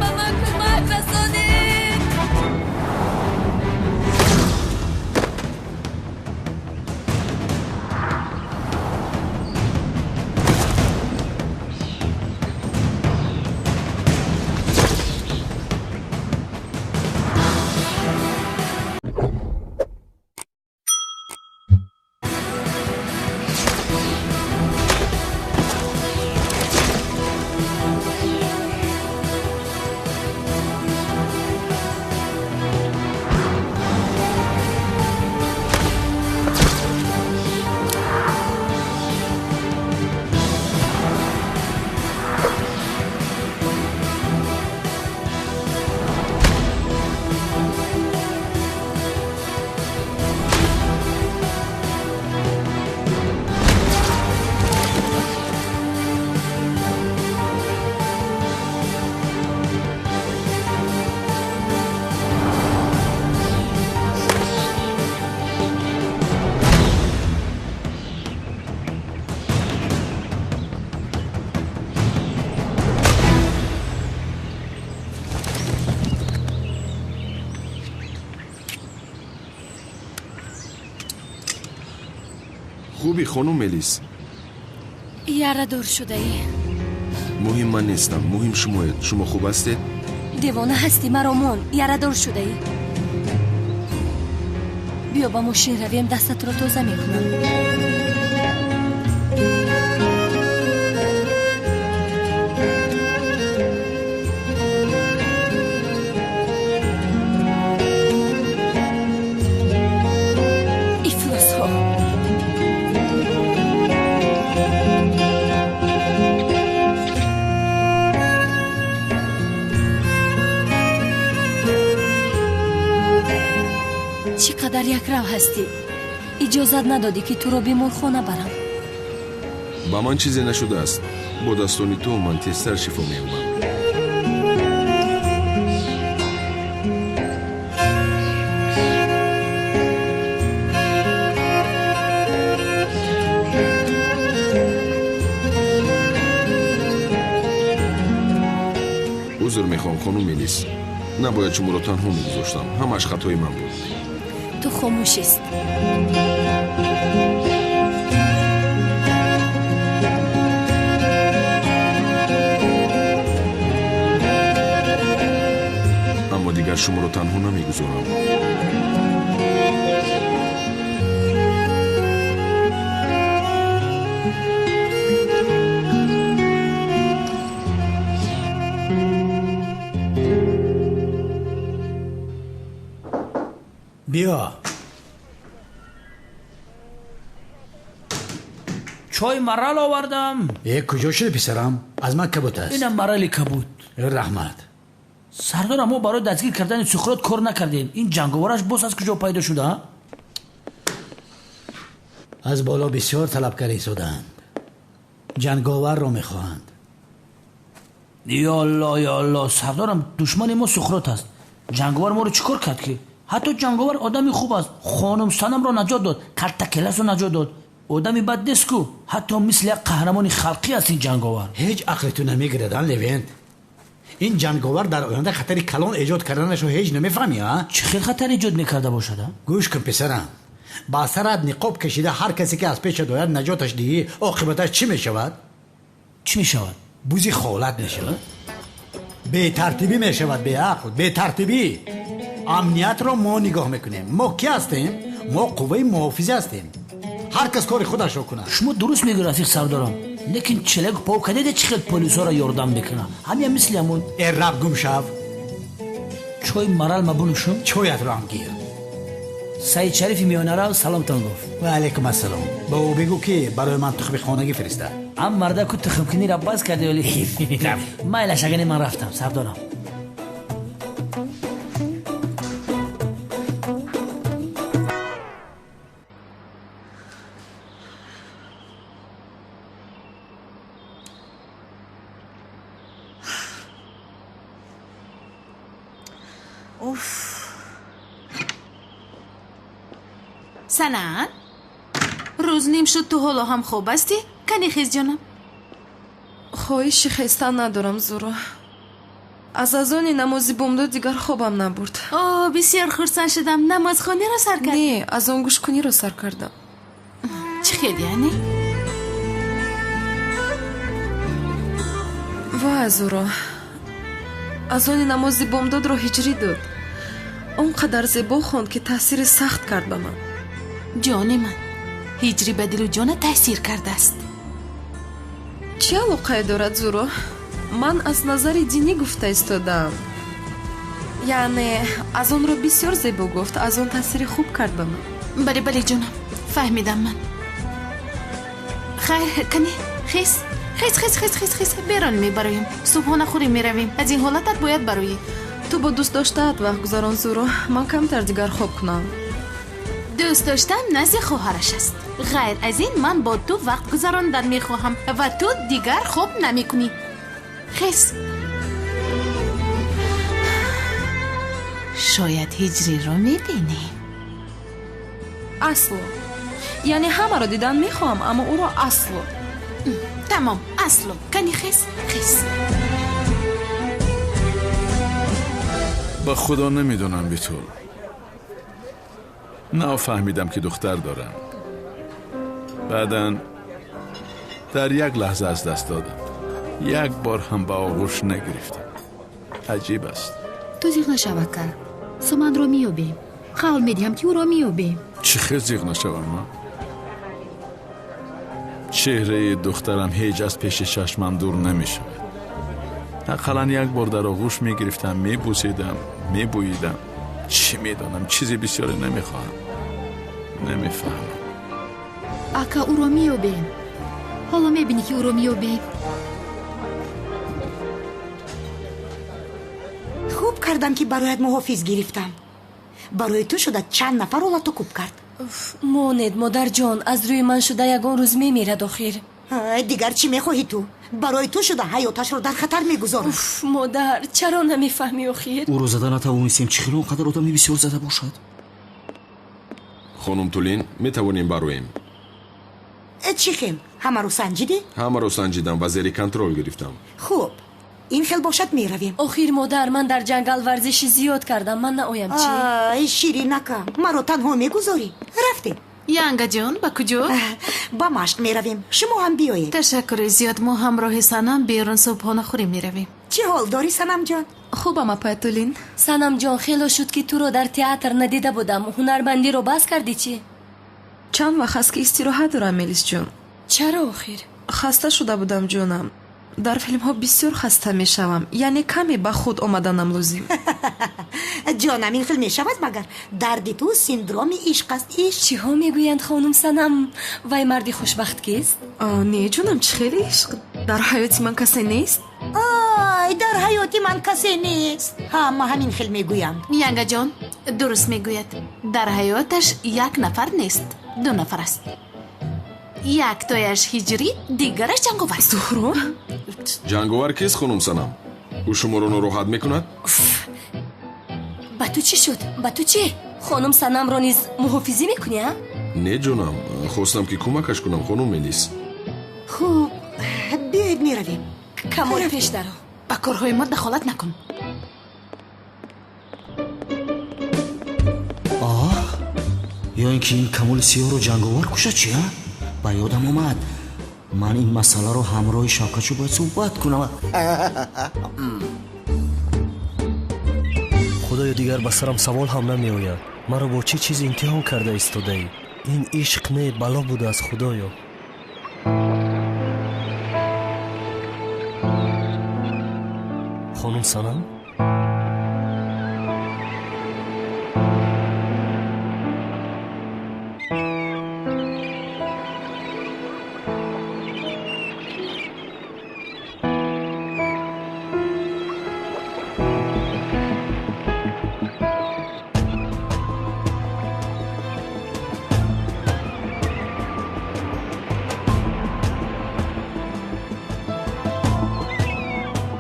Ба ман кӯмак расонед. Хуби, хонум Мелис? Ярадор шудаӣ. Муҳим ман нестам, муҳим шумоед. Шумо хуб ҳастед? Девона ҳастӣ, маро мон. Ярадор шудаӣ. Биё ба мошин равем, дастатро тоза мекунам. Ифлосҳо. Чӣ қадар якрав ҳастӣ. Иҷозат надодӣ, ки туро беморхона барам. Ба ман чизе нашудааст. Бо дастони ту ман тезтар шифо меёбам. Узр мехоҳам, хонум Мелис. Набояд шуморо танҳо мегузоштам. Ҳамааш хатои ман буд. Ту хомӯш ист. Аммо дигар шуморо танҳо намегузорам. Биё. Чой марал овардам. Э, куҷо шуди, писарам? Аз ман кабуд аст. Инам марали кабуд. Э, раҳмат. Сардора, мо барои дастгир кардани Сухрот кор накардем. Ин ҷанговараш боз аз куҷо пайдо шуда? Аз боло бисёр талаб карда истодаанд. Ҷанговарро мехоҳанд. Ё Алло, ё Алло, сардорам, душмани мо Сухрот аст. Ҷанговар моро чӣ кор кард ки? Ҳатто ҷанговар одами хуб аст. Хонум Санамро наҷот дод, калтакеласро наҷот дод. Одами бад нест ку. Ҳатто мисли як қаҳрамони халқӣ аст ин ҷанговар. Ҳеҷ ақли ту намегирад, ан Левент. Ин ҷанговар дар оянда хатари калон эҷод карданашро ҳеҷ намефаҳмӣ, а? Чӣ хел хатар эҷод мекарда бошад, а? Гӯш кун, писарам. Ба сарат ниқоб кашида ҳар касе ки аз пешат ояд наҷоташ диҳӣ, оқибаташ чӣ мешавад? Чӣ мешавад? Бузи холат мешавад. Бетартибӣ мешавад, беақл, бетартибӣ. Амниятро мо нигоҳ мекунем. Мо кӣ ҳастем? Мо қувваи муҳофизӣ ҳастем. Ҳар кас кори худашро кунад. Шумо дуруст мегӯед, рафиқ сардорам. Лекин челек пов кадеде чӣ хел полисҳоро ёрдам мекунад. Ҳамя мисли ҳамон. Э, раб, гум шав. Чой марал мабунушум? Чоятро ҳам гир. Саид Шарифи миёнарав саломтон гуфт. Ва алайкум ассалом. Ба ӯ бигӯ, ки барои ман тухми хонагӣ фиристад. Ам мардаку тухмкуниро бас карда ёли. Майлаш, агане ман рафтам, сардорам. Санаат, рӯз ним шуд, ту ҳоло ҳам хоб ҳастӣ? Кани хез, ҷонам. Хоҳиши хестан надорам, Зуро. Аз азони намози бомдод дигар хобам набурд. О, бисёр хурсанд шудам. Намозхониро сар кардӣ? Не, аз он гӯшкуниро сар кардам. Чӣ хел яъне? Вай, Зуро, азони намози бомдодро ҳиҷрӣ дод. Он қадар зебо хонд, ки таъсири сахт кард ба ман. Ҷони ман, ҳиҷрӣ ба дилу ҷона таъсир кардааст. Чӣ алоқае дорад, Зуро? Ман аз назари динӣ гуфта истодаам. Яъне аз онро бисёр зебо гуфт, аз он таъсири хуб кард ба ман. Бале, бале, ҷонам, фаҳмидам ман. Хайр, кани хез, хез, хез, хез, хез, хез, берон мебароем. Субҳонахӯрӣ меравем. Аз ин ҳолатат бояд бароӣ. Ту бо дӯст доштаат вақт гузарон, Зуро. Ман камтар дигар хоб кунам. Дӯст доштаам назди хоҳараш аст. Ғайр аз ин ман бо ту вақт гузарондан мехоҳам ва ту дигар хоб намекунӣ. Хез. Шояд ҳиҷриро мебинӣ. Асло. Яъне ҳамаро дидан мехоҳам, аммо ӯро асло. Тамом, асло. Кани хез, хез. Ба худо намедонам, Битул. Нафаҳмидам, ки духтар дорам. Баъдан дар як лаҳза аз даст додам. Як бор ҳам ба оғӯш нагирифтем. Аҷиб аст. Ту зиқ нашав, ака. Суманро меёбем. Қавл медиҳам, ки ӯро меёбем. Чӣ хел зиқ нашавам, а? Чеҳраи духтарам ҳеҷ аз пеши чашмам дур намешавад. Ақаллан як бор дар оғӯш мегирифтам, мебӯсидам, мебӯидам. Чӣ медонам, чизи бисёре намехоҳам. Намефаҳмам. Ака, ӯро меёбем. Ҳоло мебинӣ, ки ӯро меёбем. Хуб кардам, ки бароят муҳофиз гирифтам. Барои ту шуда чанд нафар олату куб кард. Монед, модарҷон, аз рӯи ман шуда ягон рӯз мемирад охир. Дигар чӣ мехоҳӣ ту? Барои ту шуда ҳаёташро дар хатар мегузорад. Уф, модар, чаро намефаҳмӣ охир? Ӯро зада натавонистем. Чӣ хел он қадар одами бисёр зада бошад? Хонум Тулин, метавонем бароем. Чӣ хел? Ҳамаро санҷидӣ? Ҳамаро санҷидам ва зери контрол гирифтам. Хуб, ин хел бошад, меравем. Охир, модар, ман дар ҷангал варзиши зиёд кардам, ман наоям чӣ? Ай, ширинака, маро танҳо мегузорӣ? Рафтем. Янгаҷон, ба куҷо? Ба машқ меравем. Шумо ҳам биёед. Ташаккури зиёд. Мо ҳамроҳи Санам берун субҳонахӯрӣ меравем. Чӣ ҳол дорӣ, Санамҷон? Хубам, апай Тулин. Санамҷон, хело шуд, ки туро дар театр надида будам. Ҳунармандиро бас кардӣ чӣ? Чанд вақт аст, ки истироҳат дорам, Мелисҷон. Чаро охир? Хаста шуда будам, ҷонам. Дар филмҳо бисёр хаста мешавам, яъне каме ба худ омаданам лозим. Ҷонам, ин хел мешавад магар? Дарди ту синдроми ишқ аст, ишқ. Чиҳо мегӯянд, хонум Санам? Вай марди хушбахт кист? Не, ҷонам, чӣ хеле ишқ? Дар ҳаёти ман касе нест. Ай, дар ҳаёти ман касе нест. Ҳама ҳамин хел мегӯянд. Янгаҷон дуруст мегӯяд. Дар ҳаёташ як нафар нест, ду нафар аст. Яктояш ҳиҷрӣ, дигараш ҷанговар. Зуҳро? Ҷанговар кист, хонум Санам? Ӯ шуморо нороҳат мекунад? Ба ту чӣ шуд? Ба ту чӣ? Хонум Санамро низ муҳофизӣ мекунӣ, а? Не, ҷонам, хостам, ки кӯмакаш кунам, хонум Мелис. Хуб, биёед, меравем. Камол, пеш даро. Ба корҳои мо дахолат накун. Оҳ, ё ин ки ин Камоли Сиёҳро ҷанговар кушад чи, а? Ба ёдам омад, ман ин масъаларо ҳамроҳи Шавкатшо бояд суҳбат кунам. Худоё, дигар ба сарам савол ҳам намеояд. Маро бо чӣ чиз имтиҳон карда истодаӣ? Ин ишқ не, бало будааст, худоё. Хонум Санам?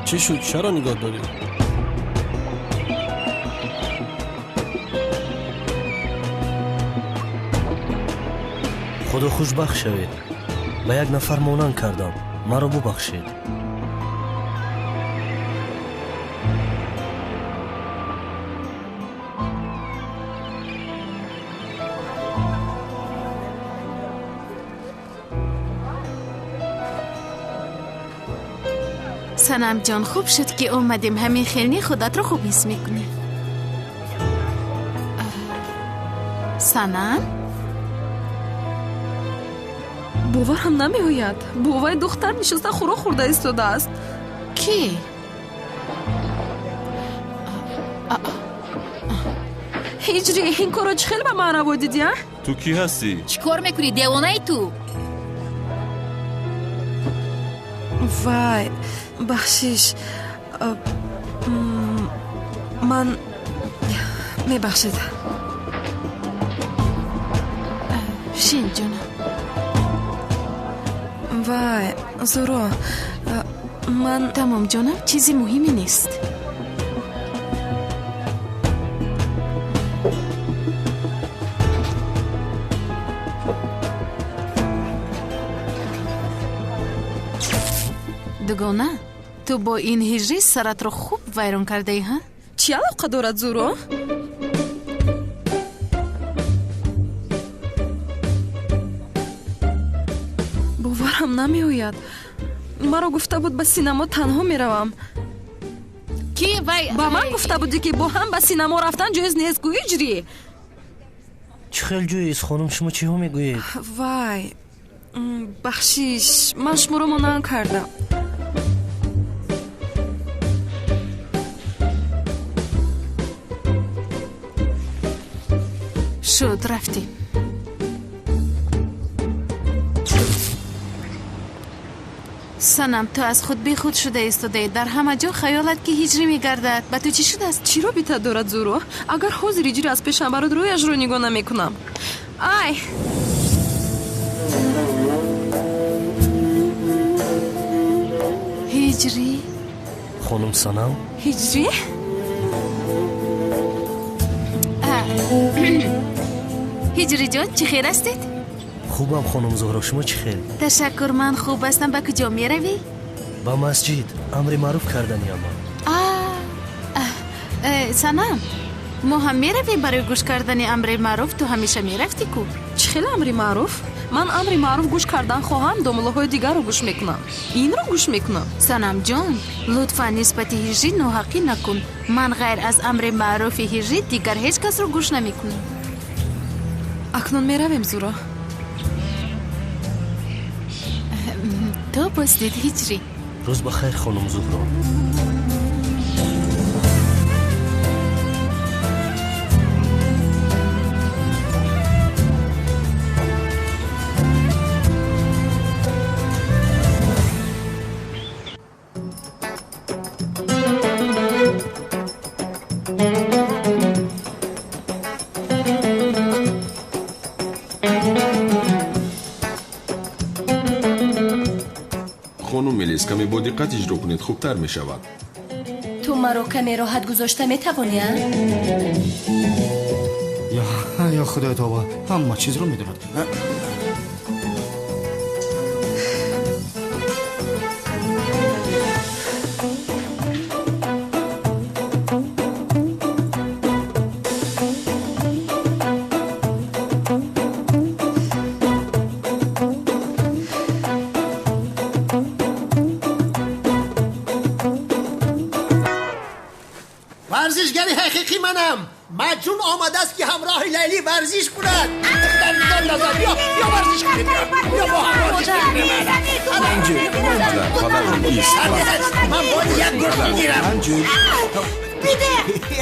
Чӣ шуд? Чаро нигоҳ дорӣ? Худо хушбахт шавед. Ба як нафар монанд кардам. Маро бубахшед. Санамҷон, хуб шуд, ки омадем. Ҳамин хелни худатро хуб ҳис мекунӣ. Санам? Боварам намеояд. Бовай духтар нишаста хӯрок хӯрда истодааст. Кӣ? Ҳиҷрӣ, ин корро чӣ хел ба ман раво дидӣ, а? Ту кӣ ҳастӣ? Чӣ кор мекунӣ, девонаи ту? Вай, бахшиш, ман мебахшед. Шин, ҷонам. Вай, Зуро, ман Тамом, ҷонам, чизи муҳиме нест. Дугона, ту бо ин ҳиҷрӣ саратро хуб вайрон кардаӣ, ҳа? Чӣ алоқа дорад, Зуро? Ёдам намеояд. Маро гуфта буд ба синамо танҳо меравам. Ки вай? Ба ман гуфта будӣ, ки бо ҳам ба синамо рафтан ҷоиз нест, гӯ Ҳиҷрӣ. Чӣ хел ҷоиз, хонум? Шумо чиҳо мегӯед? Вай, бахшиш, ман шуморо монанд кардам. Шуд, рафтем. Санам, ту аз худ бехуд шуда истодаӣ. Дар ҳама ҷо хаёлат ки Ҳиҷрӣ мегардад. Ба ту чӣ шудааст? Чӣ робита дорад, Зуро? Агар ҳозир Ҳиҷрӣ аз пешам барод, рӯяшро нигоҳ намекунам. Ай! Ҳиҷрӣ? Хонум Санам? Ҳиҷрӣ? Ҳиҷриҷон, чӣ хел ҳастед? Хубам, хонум Зуҳро, шумо чӣ хел? Ташаккур, ман хуб ҳастам. Ба куҷо меравӣ? Ба масҷид, амри маъруф карданиам ман. Санам, мо ҳам меравем барои гӯш кардани амри маъруф. Ту ҳамеша мерафтӣ ку? Чӣ хел амри маъруф? Ман амри маъруф гӯш кардан хоҳам, домуллоҳои дигарро гӯш мекунам. Инро гӯш мекунам. Санамҷон, лутфан нисбати Ҳиҷрӣ ноҳақӣ накун. Ман ғайр аз амри маъруфи Ҳиҷрӣ дигар ҳеҷ касро гӯш намекунам. Акнун меравем, Зуро. То боздид, Ҳиҷрӣ. Рӯз ба хайр, хонум Зуҳро. Хонум Мелис, каме бо диққат иҷро кунед, хубтар мешавад. Ту маро каме роҳат гузошта метавонӣ, а? Ё худои тавба, ҳама чизро медонад. Варзишгари ҳақиқӣ манам. Маҷнун омадааст, ки ҳамроҳи Лайлӣ варзиш кунад. Биё, биё варзиш кунем, биё бо ҳам варзиш кунем. Ман бояд як гӯш бигирам.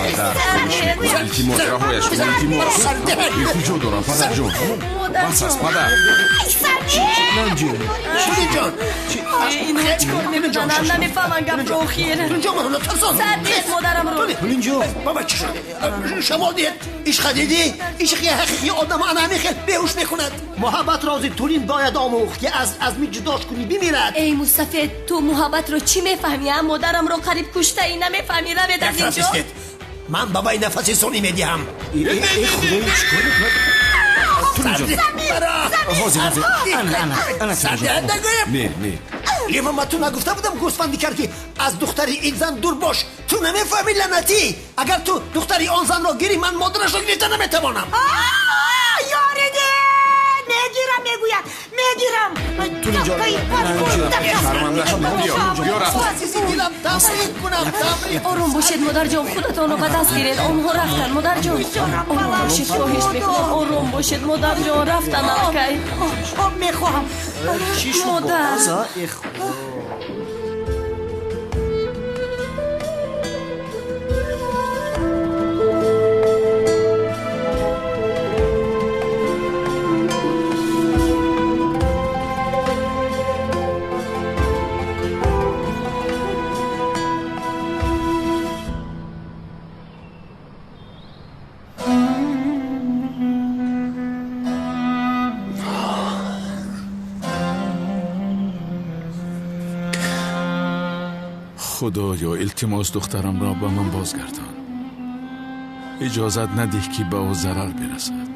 Падар, хоҳиш мекунам, илтимос, раҳояш кун, илтимос. Илтиҷо дорам, падарҷон. Бас аст, падар. Тулинҷон, Инҳо чӣ кор мекунанд? Намефаҳмам гапро охир. Тулинҷон, маро тарсон. Сар диҳед модарамро. Тулинҷон, баба чӣ шуд? Шамол диҳед. Ишқа дидӣ? Ишқи ҳақиқӣ одам ана ҳамин хел беҳуш мекунад. Муҳаббатро ози Тулин бояд омӯхт, ки аз азми ҷудош кунӣ бимирад. Эй мусафед, ту муҳаббатро чӣ мефаҳмӣ, а? Модарамро қариб куштаӣ, намефаҳмӣ? Равед аз инҷо. Ман ба вай нафаси сунъӣ медиҳам. Худоё, чӣ кор мекунад? Не, не. Лева, ман ту нагуфта будам, гӯсфанди кард, ки аз духтари ин зан дур бош. Ту намефаҳмӣ, лаънатӣ. Агар ту духтари он занро гирӣ, ман модарашро гирифта наметавонам. Ёриде! Мегирам, мегӯяд, мегирам. Ором бошед, модарҷон, худатонро ба даст гиред. Онҳо рафтанд, модарҷон. Ором бошед, хоҳиш мекунам, ором бошед, модарҷон, рафтанд аллакай. Об мехоҳам. Модар. Худоё, илтимос, духтарамро ба ман бозгардон. Иҷозат надиҳ, ки ба ӯ зарар бирасад.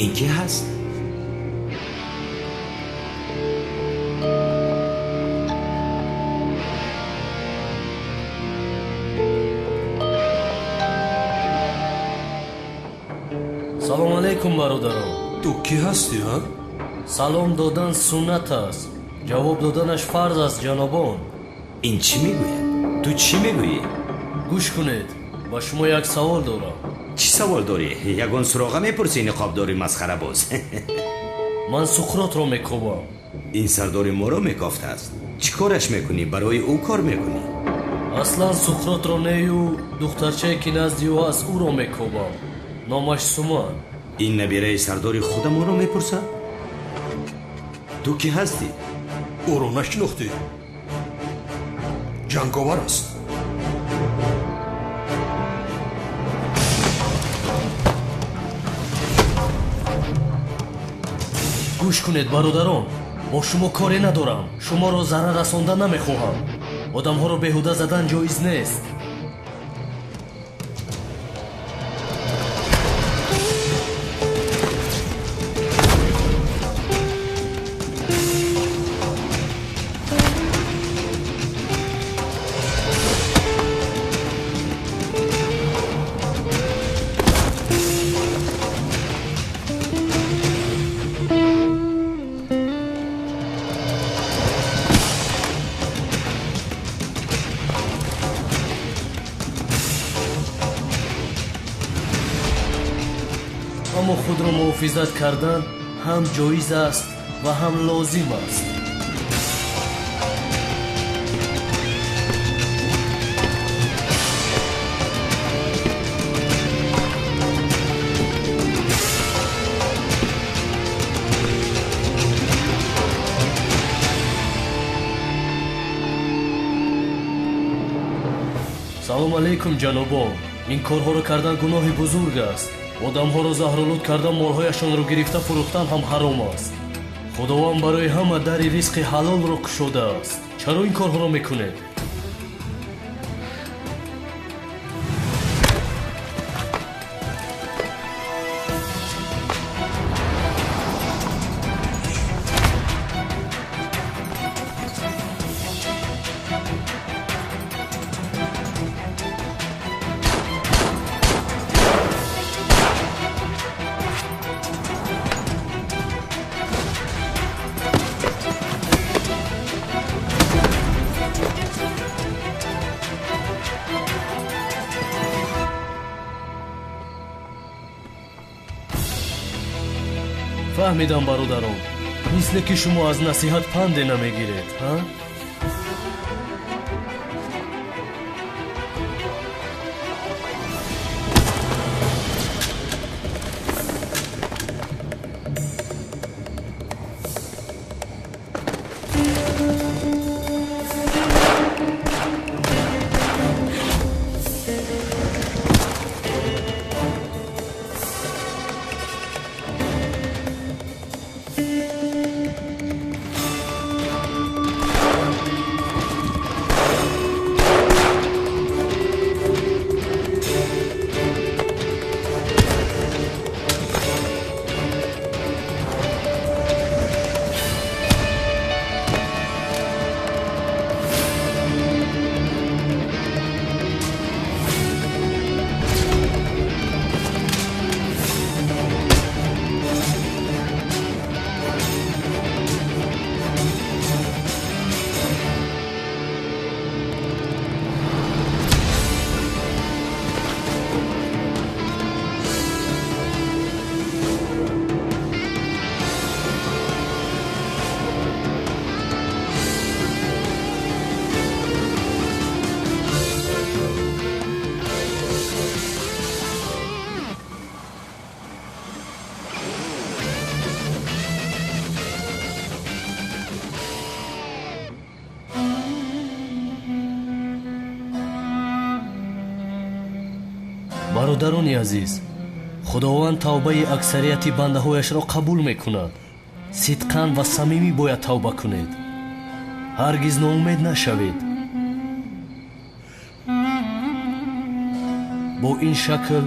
Ин ки ҳаст? Салом алейкум, бародарон. Ту кӣ ҳастӣ, ҳа? Салом додан суннат аст, ҷавоб доданаш фарз аст, ҷанобон. Ин чӣ мегӯяд? Ту чӣ мегӯӣ? Гӯш кунед, ба шумо як савол дорам. Чӣ савол дорӣ? Ягон суроға мепурсӣ, ниқобдори масхарабоз? Ман Суқротро мекобам. Ин сардори моро мекофтааст. Чӣ кораш мекунӣ? Барои ӯ кор мекунӣ? Аслан Суқротро нею, духтарчае ки назди ӯ аст, ӯро мекобам. Номаш Суман. Ин набираи сардори худамонро мепурсад? Ту кӣ ҳастӣ? Ӯро нашинохтӣ? Ҷанговар аст. Гӯш кунед, бародарон, бо шумо коре надорам, шуморо зарар расонда намехоҳам. Одамҳоро беҳуда задан ҷоиз нест. Аммо худро муҳофизат кардан ҳам ҷоиз аст ва ҳам лозим аст. Салом алейкум, ҷанобон. Ин корҳоро кардан гуноҳи бузург аст. Одамҳоро заҳролуд кардан, молҳояшонро гирифта фурӯхтан ҳам ҳаром аст. Худованд барои ҳама дари ризқи ҳалолро кушодааст. Чаро ин корҳоро мекунед? Фаҳмидам, бародарон, мисле ки шумо аз насиҳат панде намегиред, ҳа? Бародарони азиз, Худованд тавбаи аксарияти бандаҳояшро қабул мекунад. Сидқан ва самимӣ бояд тавба кунед. Ҳаргиз ноумед нашавед. Бо ин шакл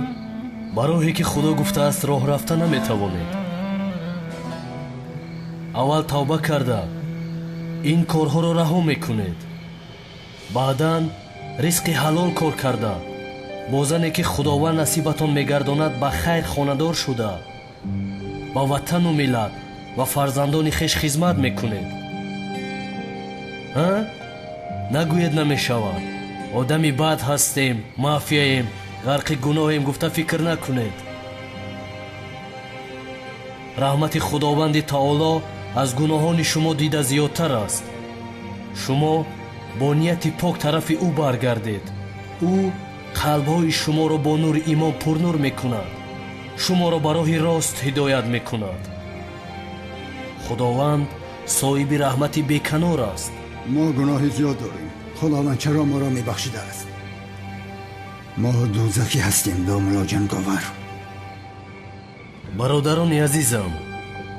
ба роҳе ки Худо гуфтааст роҳ рафта наметавонед. Аввал тавба карда ин корҳоро раҳо мекунед. Баъдан ризқи ҳалол кор карда, бо зане ки Худованд насибатон мегардонад, ба хайр хонадор шуда, ба ватану миллат ва фарзандони хеш хизмат мекунед. Ҳа? Нагӯед намешавад. Одами бад ҳастем, мафияем, ғарқи гуноҳем гуфта фикр накунед. Раҳмати Худованди Таоло аз гуноҳони шумо дида зиёдтар аст. Шумо бо нияти пок тарафи ӯ баргардед. Ӯ қалбҳои шуморо бо нури имон пурнур мекунад. Шуморо ба роҳи рост ҳидоят мекунад. Худованд соҳиби раҳмати беканор аст. Мо гуноҳи зиёд дорем. Худованд чаро моро мебахшидааст? Мо дӯзахӣ ҳастем, домулло ҷанговар. Бародарони азизам,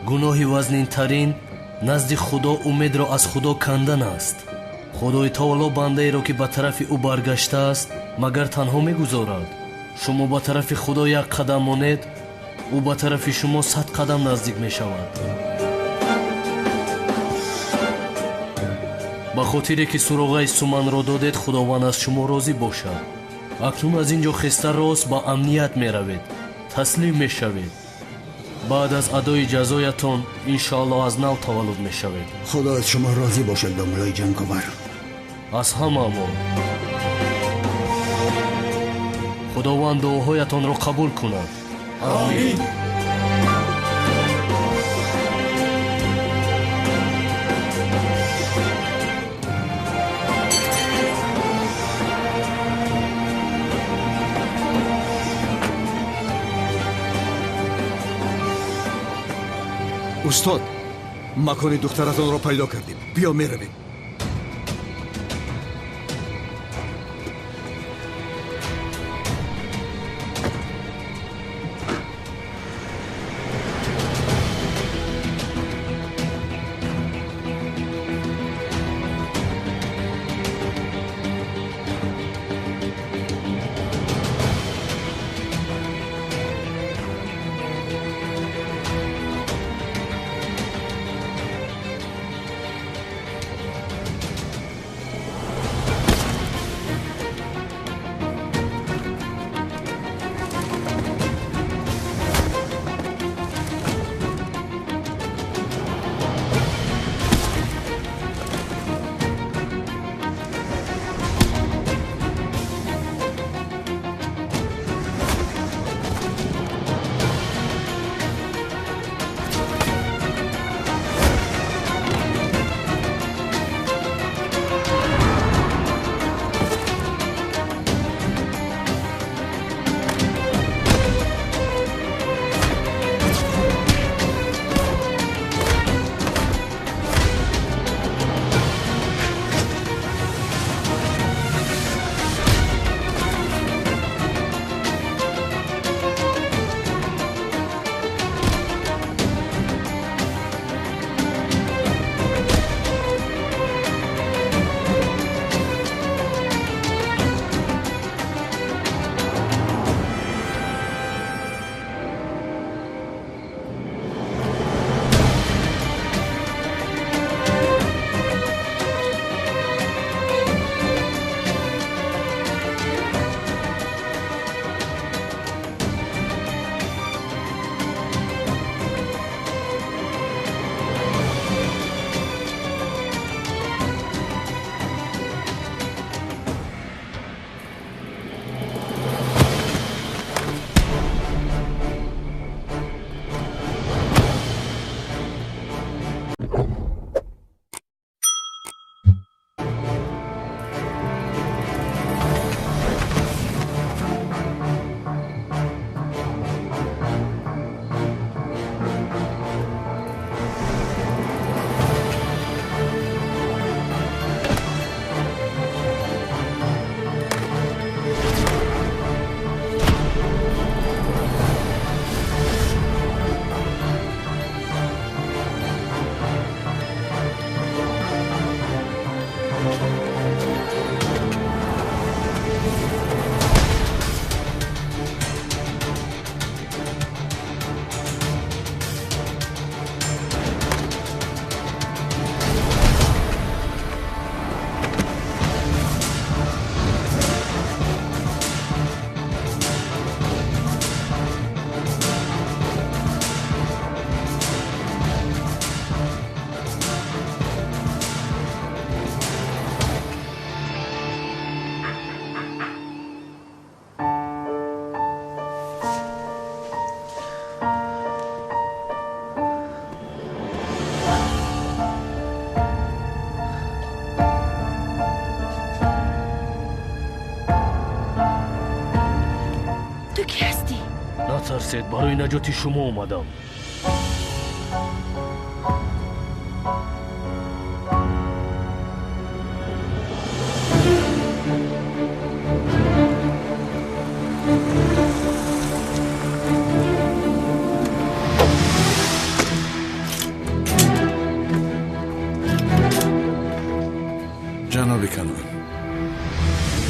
гуноҳи вазнинтарин назди Худо умедро аз Худо кандан аст. Худои Таоло бандаеро ки ба тарафи ӯ баргаштааст, магар танҳо мегузорад? Шумо ба тарафи Худо як қадам монед, ӯ ба тарафи шумо 100 қадам наздик мешавад. Ба хотире ки суроғаи Суманро додед, Худованд аз шумо розӣ бошад. Акнун аз ин ҷо хеста рост ба амният меравед, таслим мешавед. Баъд аз адои ҷазоятон иншоаллоҳ аз нав таваллуд мешавед. Худо аз шумо розӣ бошад, домуллои ҷанговар. Аз ҳамаамон. Худованд дуоҳоятонро қабул кунад. Омин. Устод, макони духтаратонро пайдо кардем. Биё меравем. Натарсед, барои наҷоти шумо омадам. Ҷаноби Канон,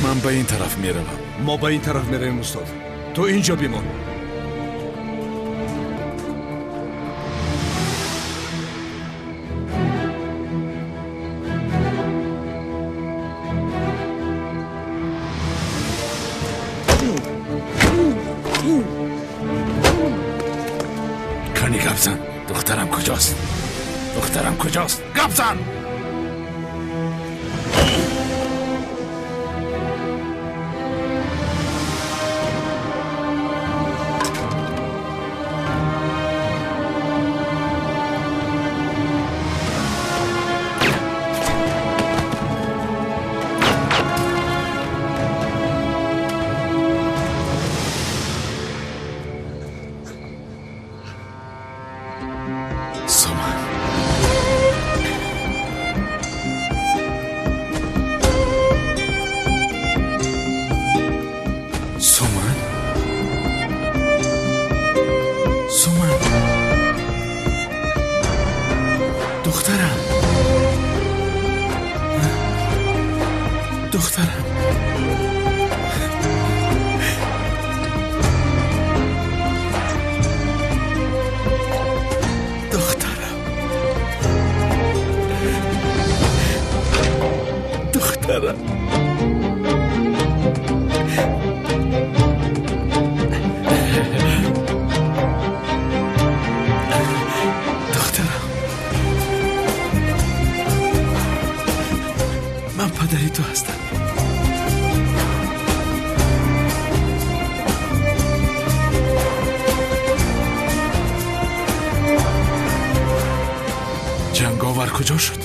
ман ба ин тараф меравам. Мо ба ин тараф меравем, устод. Ту инҷо бимон. Кани гап зан, духтарам куҷост? Духтарам куҷост? Гап зан! Ҷанговар куҷо шуд?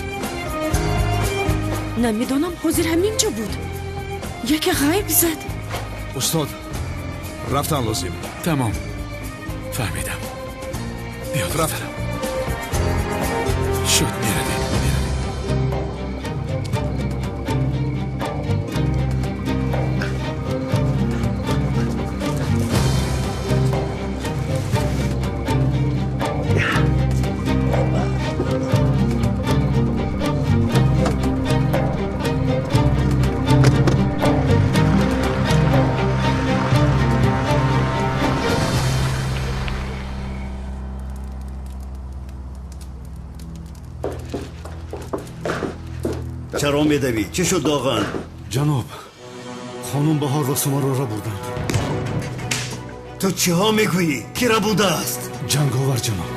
Намедонам, ҳозир ҳамин ҷо буд. Яке ғайб зад. Устод, рафтан лозим. Тамом, фаҳмидам. Биё, духтарам. Шуд, меравем. Чаро медавӣ? Чӣ шуд доған? Ҷаноб, хонум Баҳор ва Сумароро бурданд. Ту чиҳо мегӯӣ? Кӣ рабудааст? Ҷанговар, ҷаноб.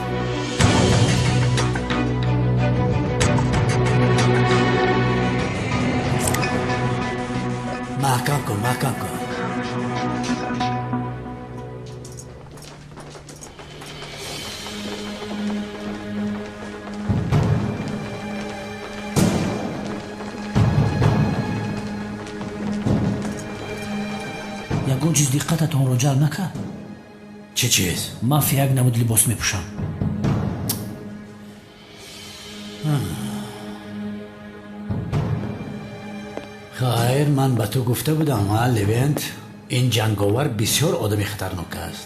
Маҳкам кун, маҳкам кун. Ягон чиз диққататонро ҷалб накард? Чӣ чиз? Мафия як намуд либос мепӯшам. Хайр, ман ба ту гуфта будам, а Левент, ин ҷанговар бисёр одами хатарнок аст.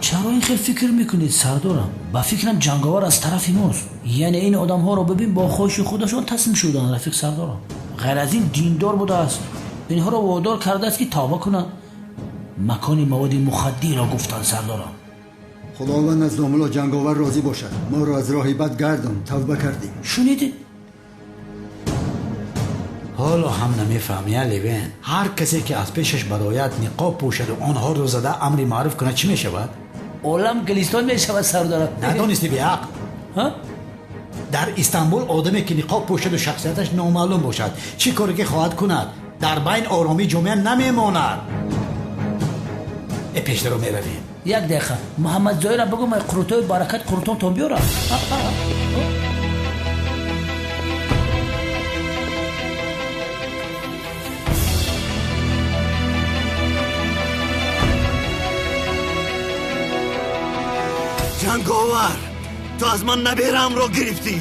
Чаро ин хел фикр мекунед, сардорам? Ба фикрам ҷанговар аз тарафи мост. Яъне ин одамҳоро бибин, бо хоҳиши худашон таслим шуданд, рафиқ сардорам. Ғайр аз ин диндор будааст. Инҳоро водор кардааст, ки тавба кунанд. Макони маводи мухаддирро гуфтанд, сардорам. Худованд аз домулло ҷанговар розӣ бошад. Моро аз роҳи бад гардон, тавба кардем. Шунидед? Ҳоло ҳам намефаҳмӣ, Левен. Ҳар касе ки аз пешаш барояд, ниқоб пӯшаду онҳоро зада амри маъруф кунад, чӣ мешавад? Олам гулистон мешавад, сардорам. Надонисти, беақл? Дар Истанбул одаме ки ниқоб пӯшаду шахсияташ номаълум бошад, чӣ коре ки хоҳад кунад, дар байн оромии ҷомеа намемонад. Пешдаро меравем. Як дақиқа, Муҳаммад Зоира бигӯ ман қурутои баракат қурутонтон биёрам. Ҷанговар, ту аз ман набераамро гирифтӣ.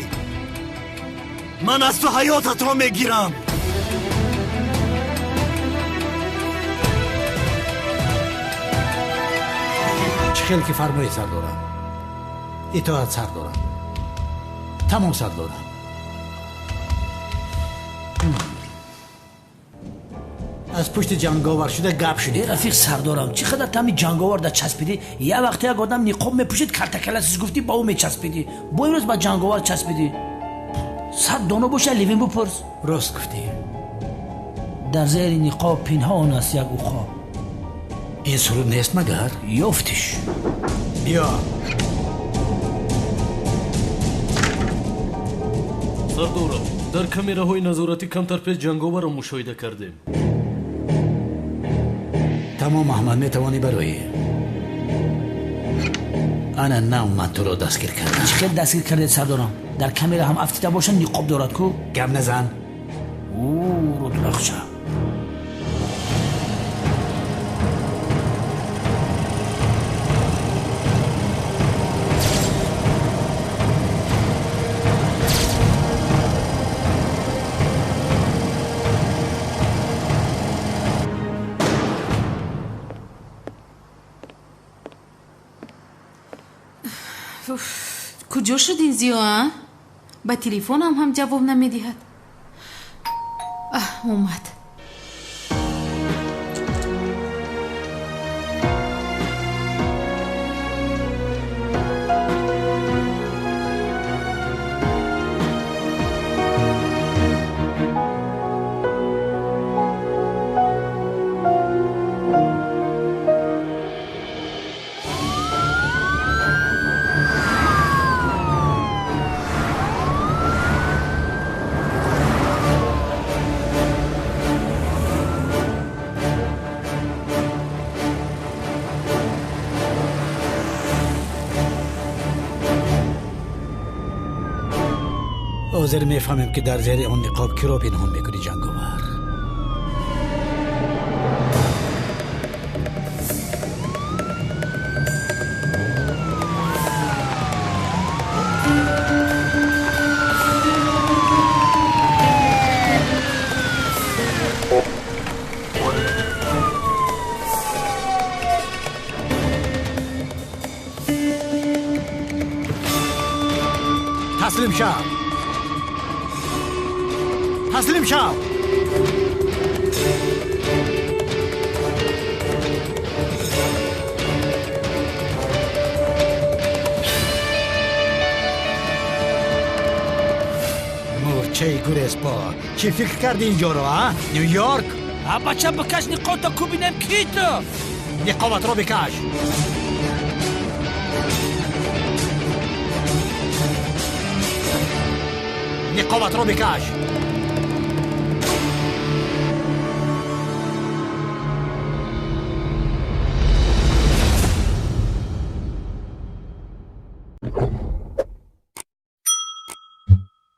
Ман аз ту ҳаётатро мегирам. Чӣ хел ки фармоед, сардорам. Итоат, сардорам. Тамом, сардорам. Аз пушти ҷанговар шуда гап шудӣ. Э рафиқ сардорам, чӣ қадар тами ҷанговар да часпидӣ? Як вақте як одам ниқоб мепӯшид, калтакаласис гуфтӣ, ба ӯ мечаспидӣ. Бо имрӯз ба ҷанговар часпидӣ. Сад доно боша, Левин бупурс. Рост гуфтӣ. Дар зери ниқоб пинҳон аст як уқоб. Ин суруд нест магар? Ёфтиш. Биё. Сардорам, дар камераҳои назоратӣ камтар пеш ҷанговарро мушоҳида кардем. Тамом, Аҳмад, метавонӣ бароӣ. Ана нав ман туро дастгир кардам. Чӣ хел дастгир кардед, сардорам? Дар камера ҳам афтида бошад, ниқоб дорад ку? Гап назан. Ӯ рудурахча. Куҷо шуд ин Зиё, а? Ба телефонам ҳам ҷавоб намедиҳад. Аҳ, омад. Ҳозир мефаҳмем, ки дар зери он ниқоб киро пинҳон мекунӣ, ҷанговар. Таслим шав. Таслим шав. Мурчаи гурезпо, чӣ фикр кардӣ инҷоро, а? Нью-Йорк? А бача, бикаш ниқобта, ку бинем ки ту. Ниқобатро бикаш. Ниқобатро бикаш.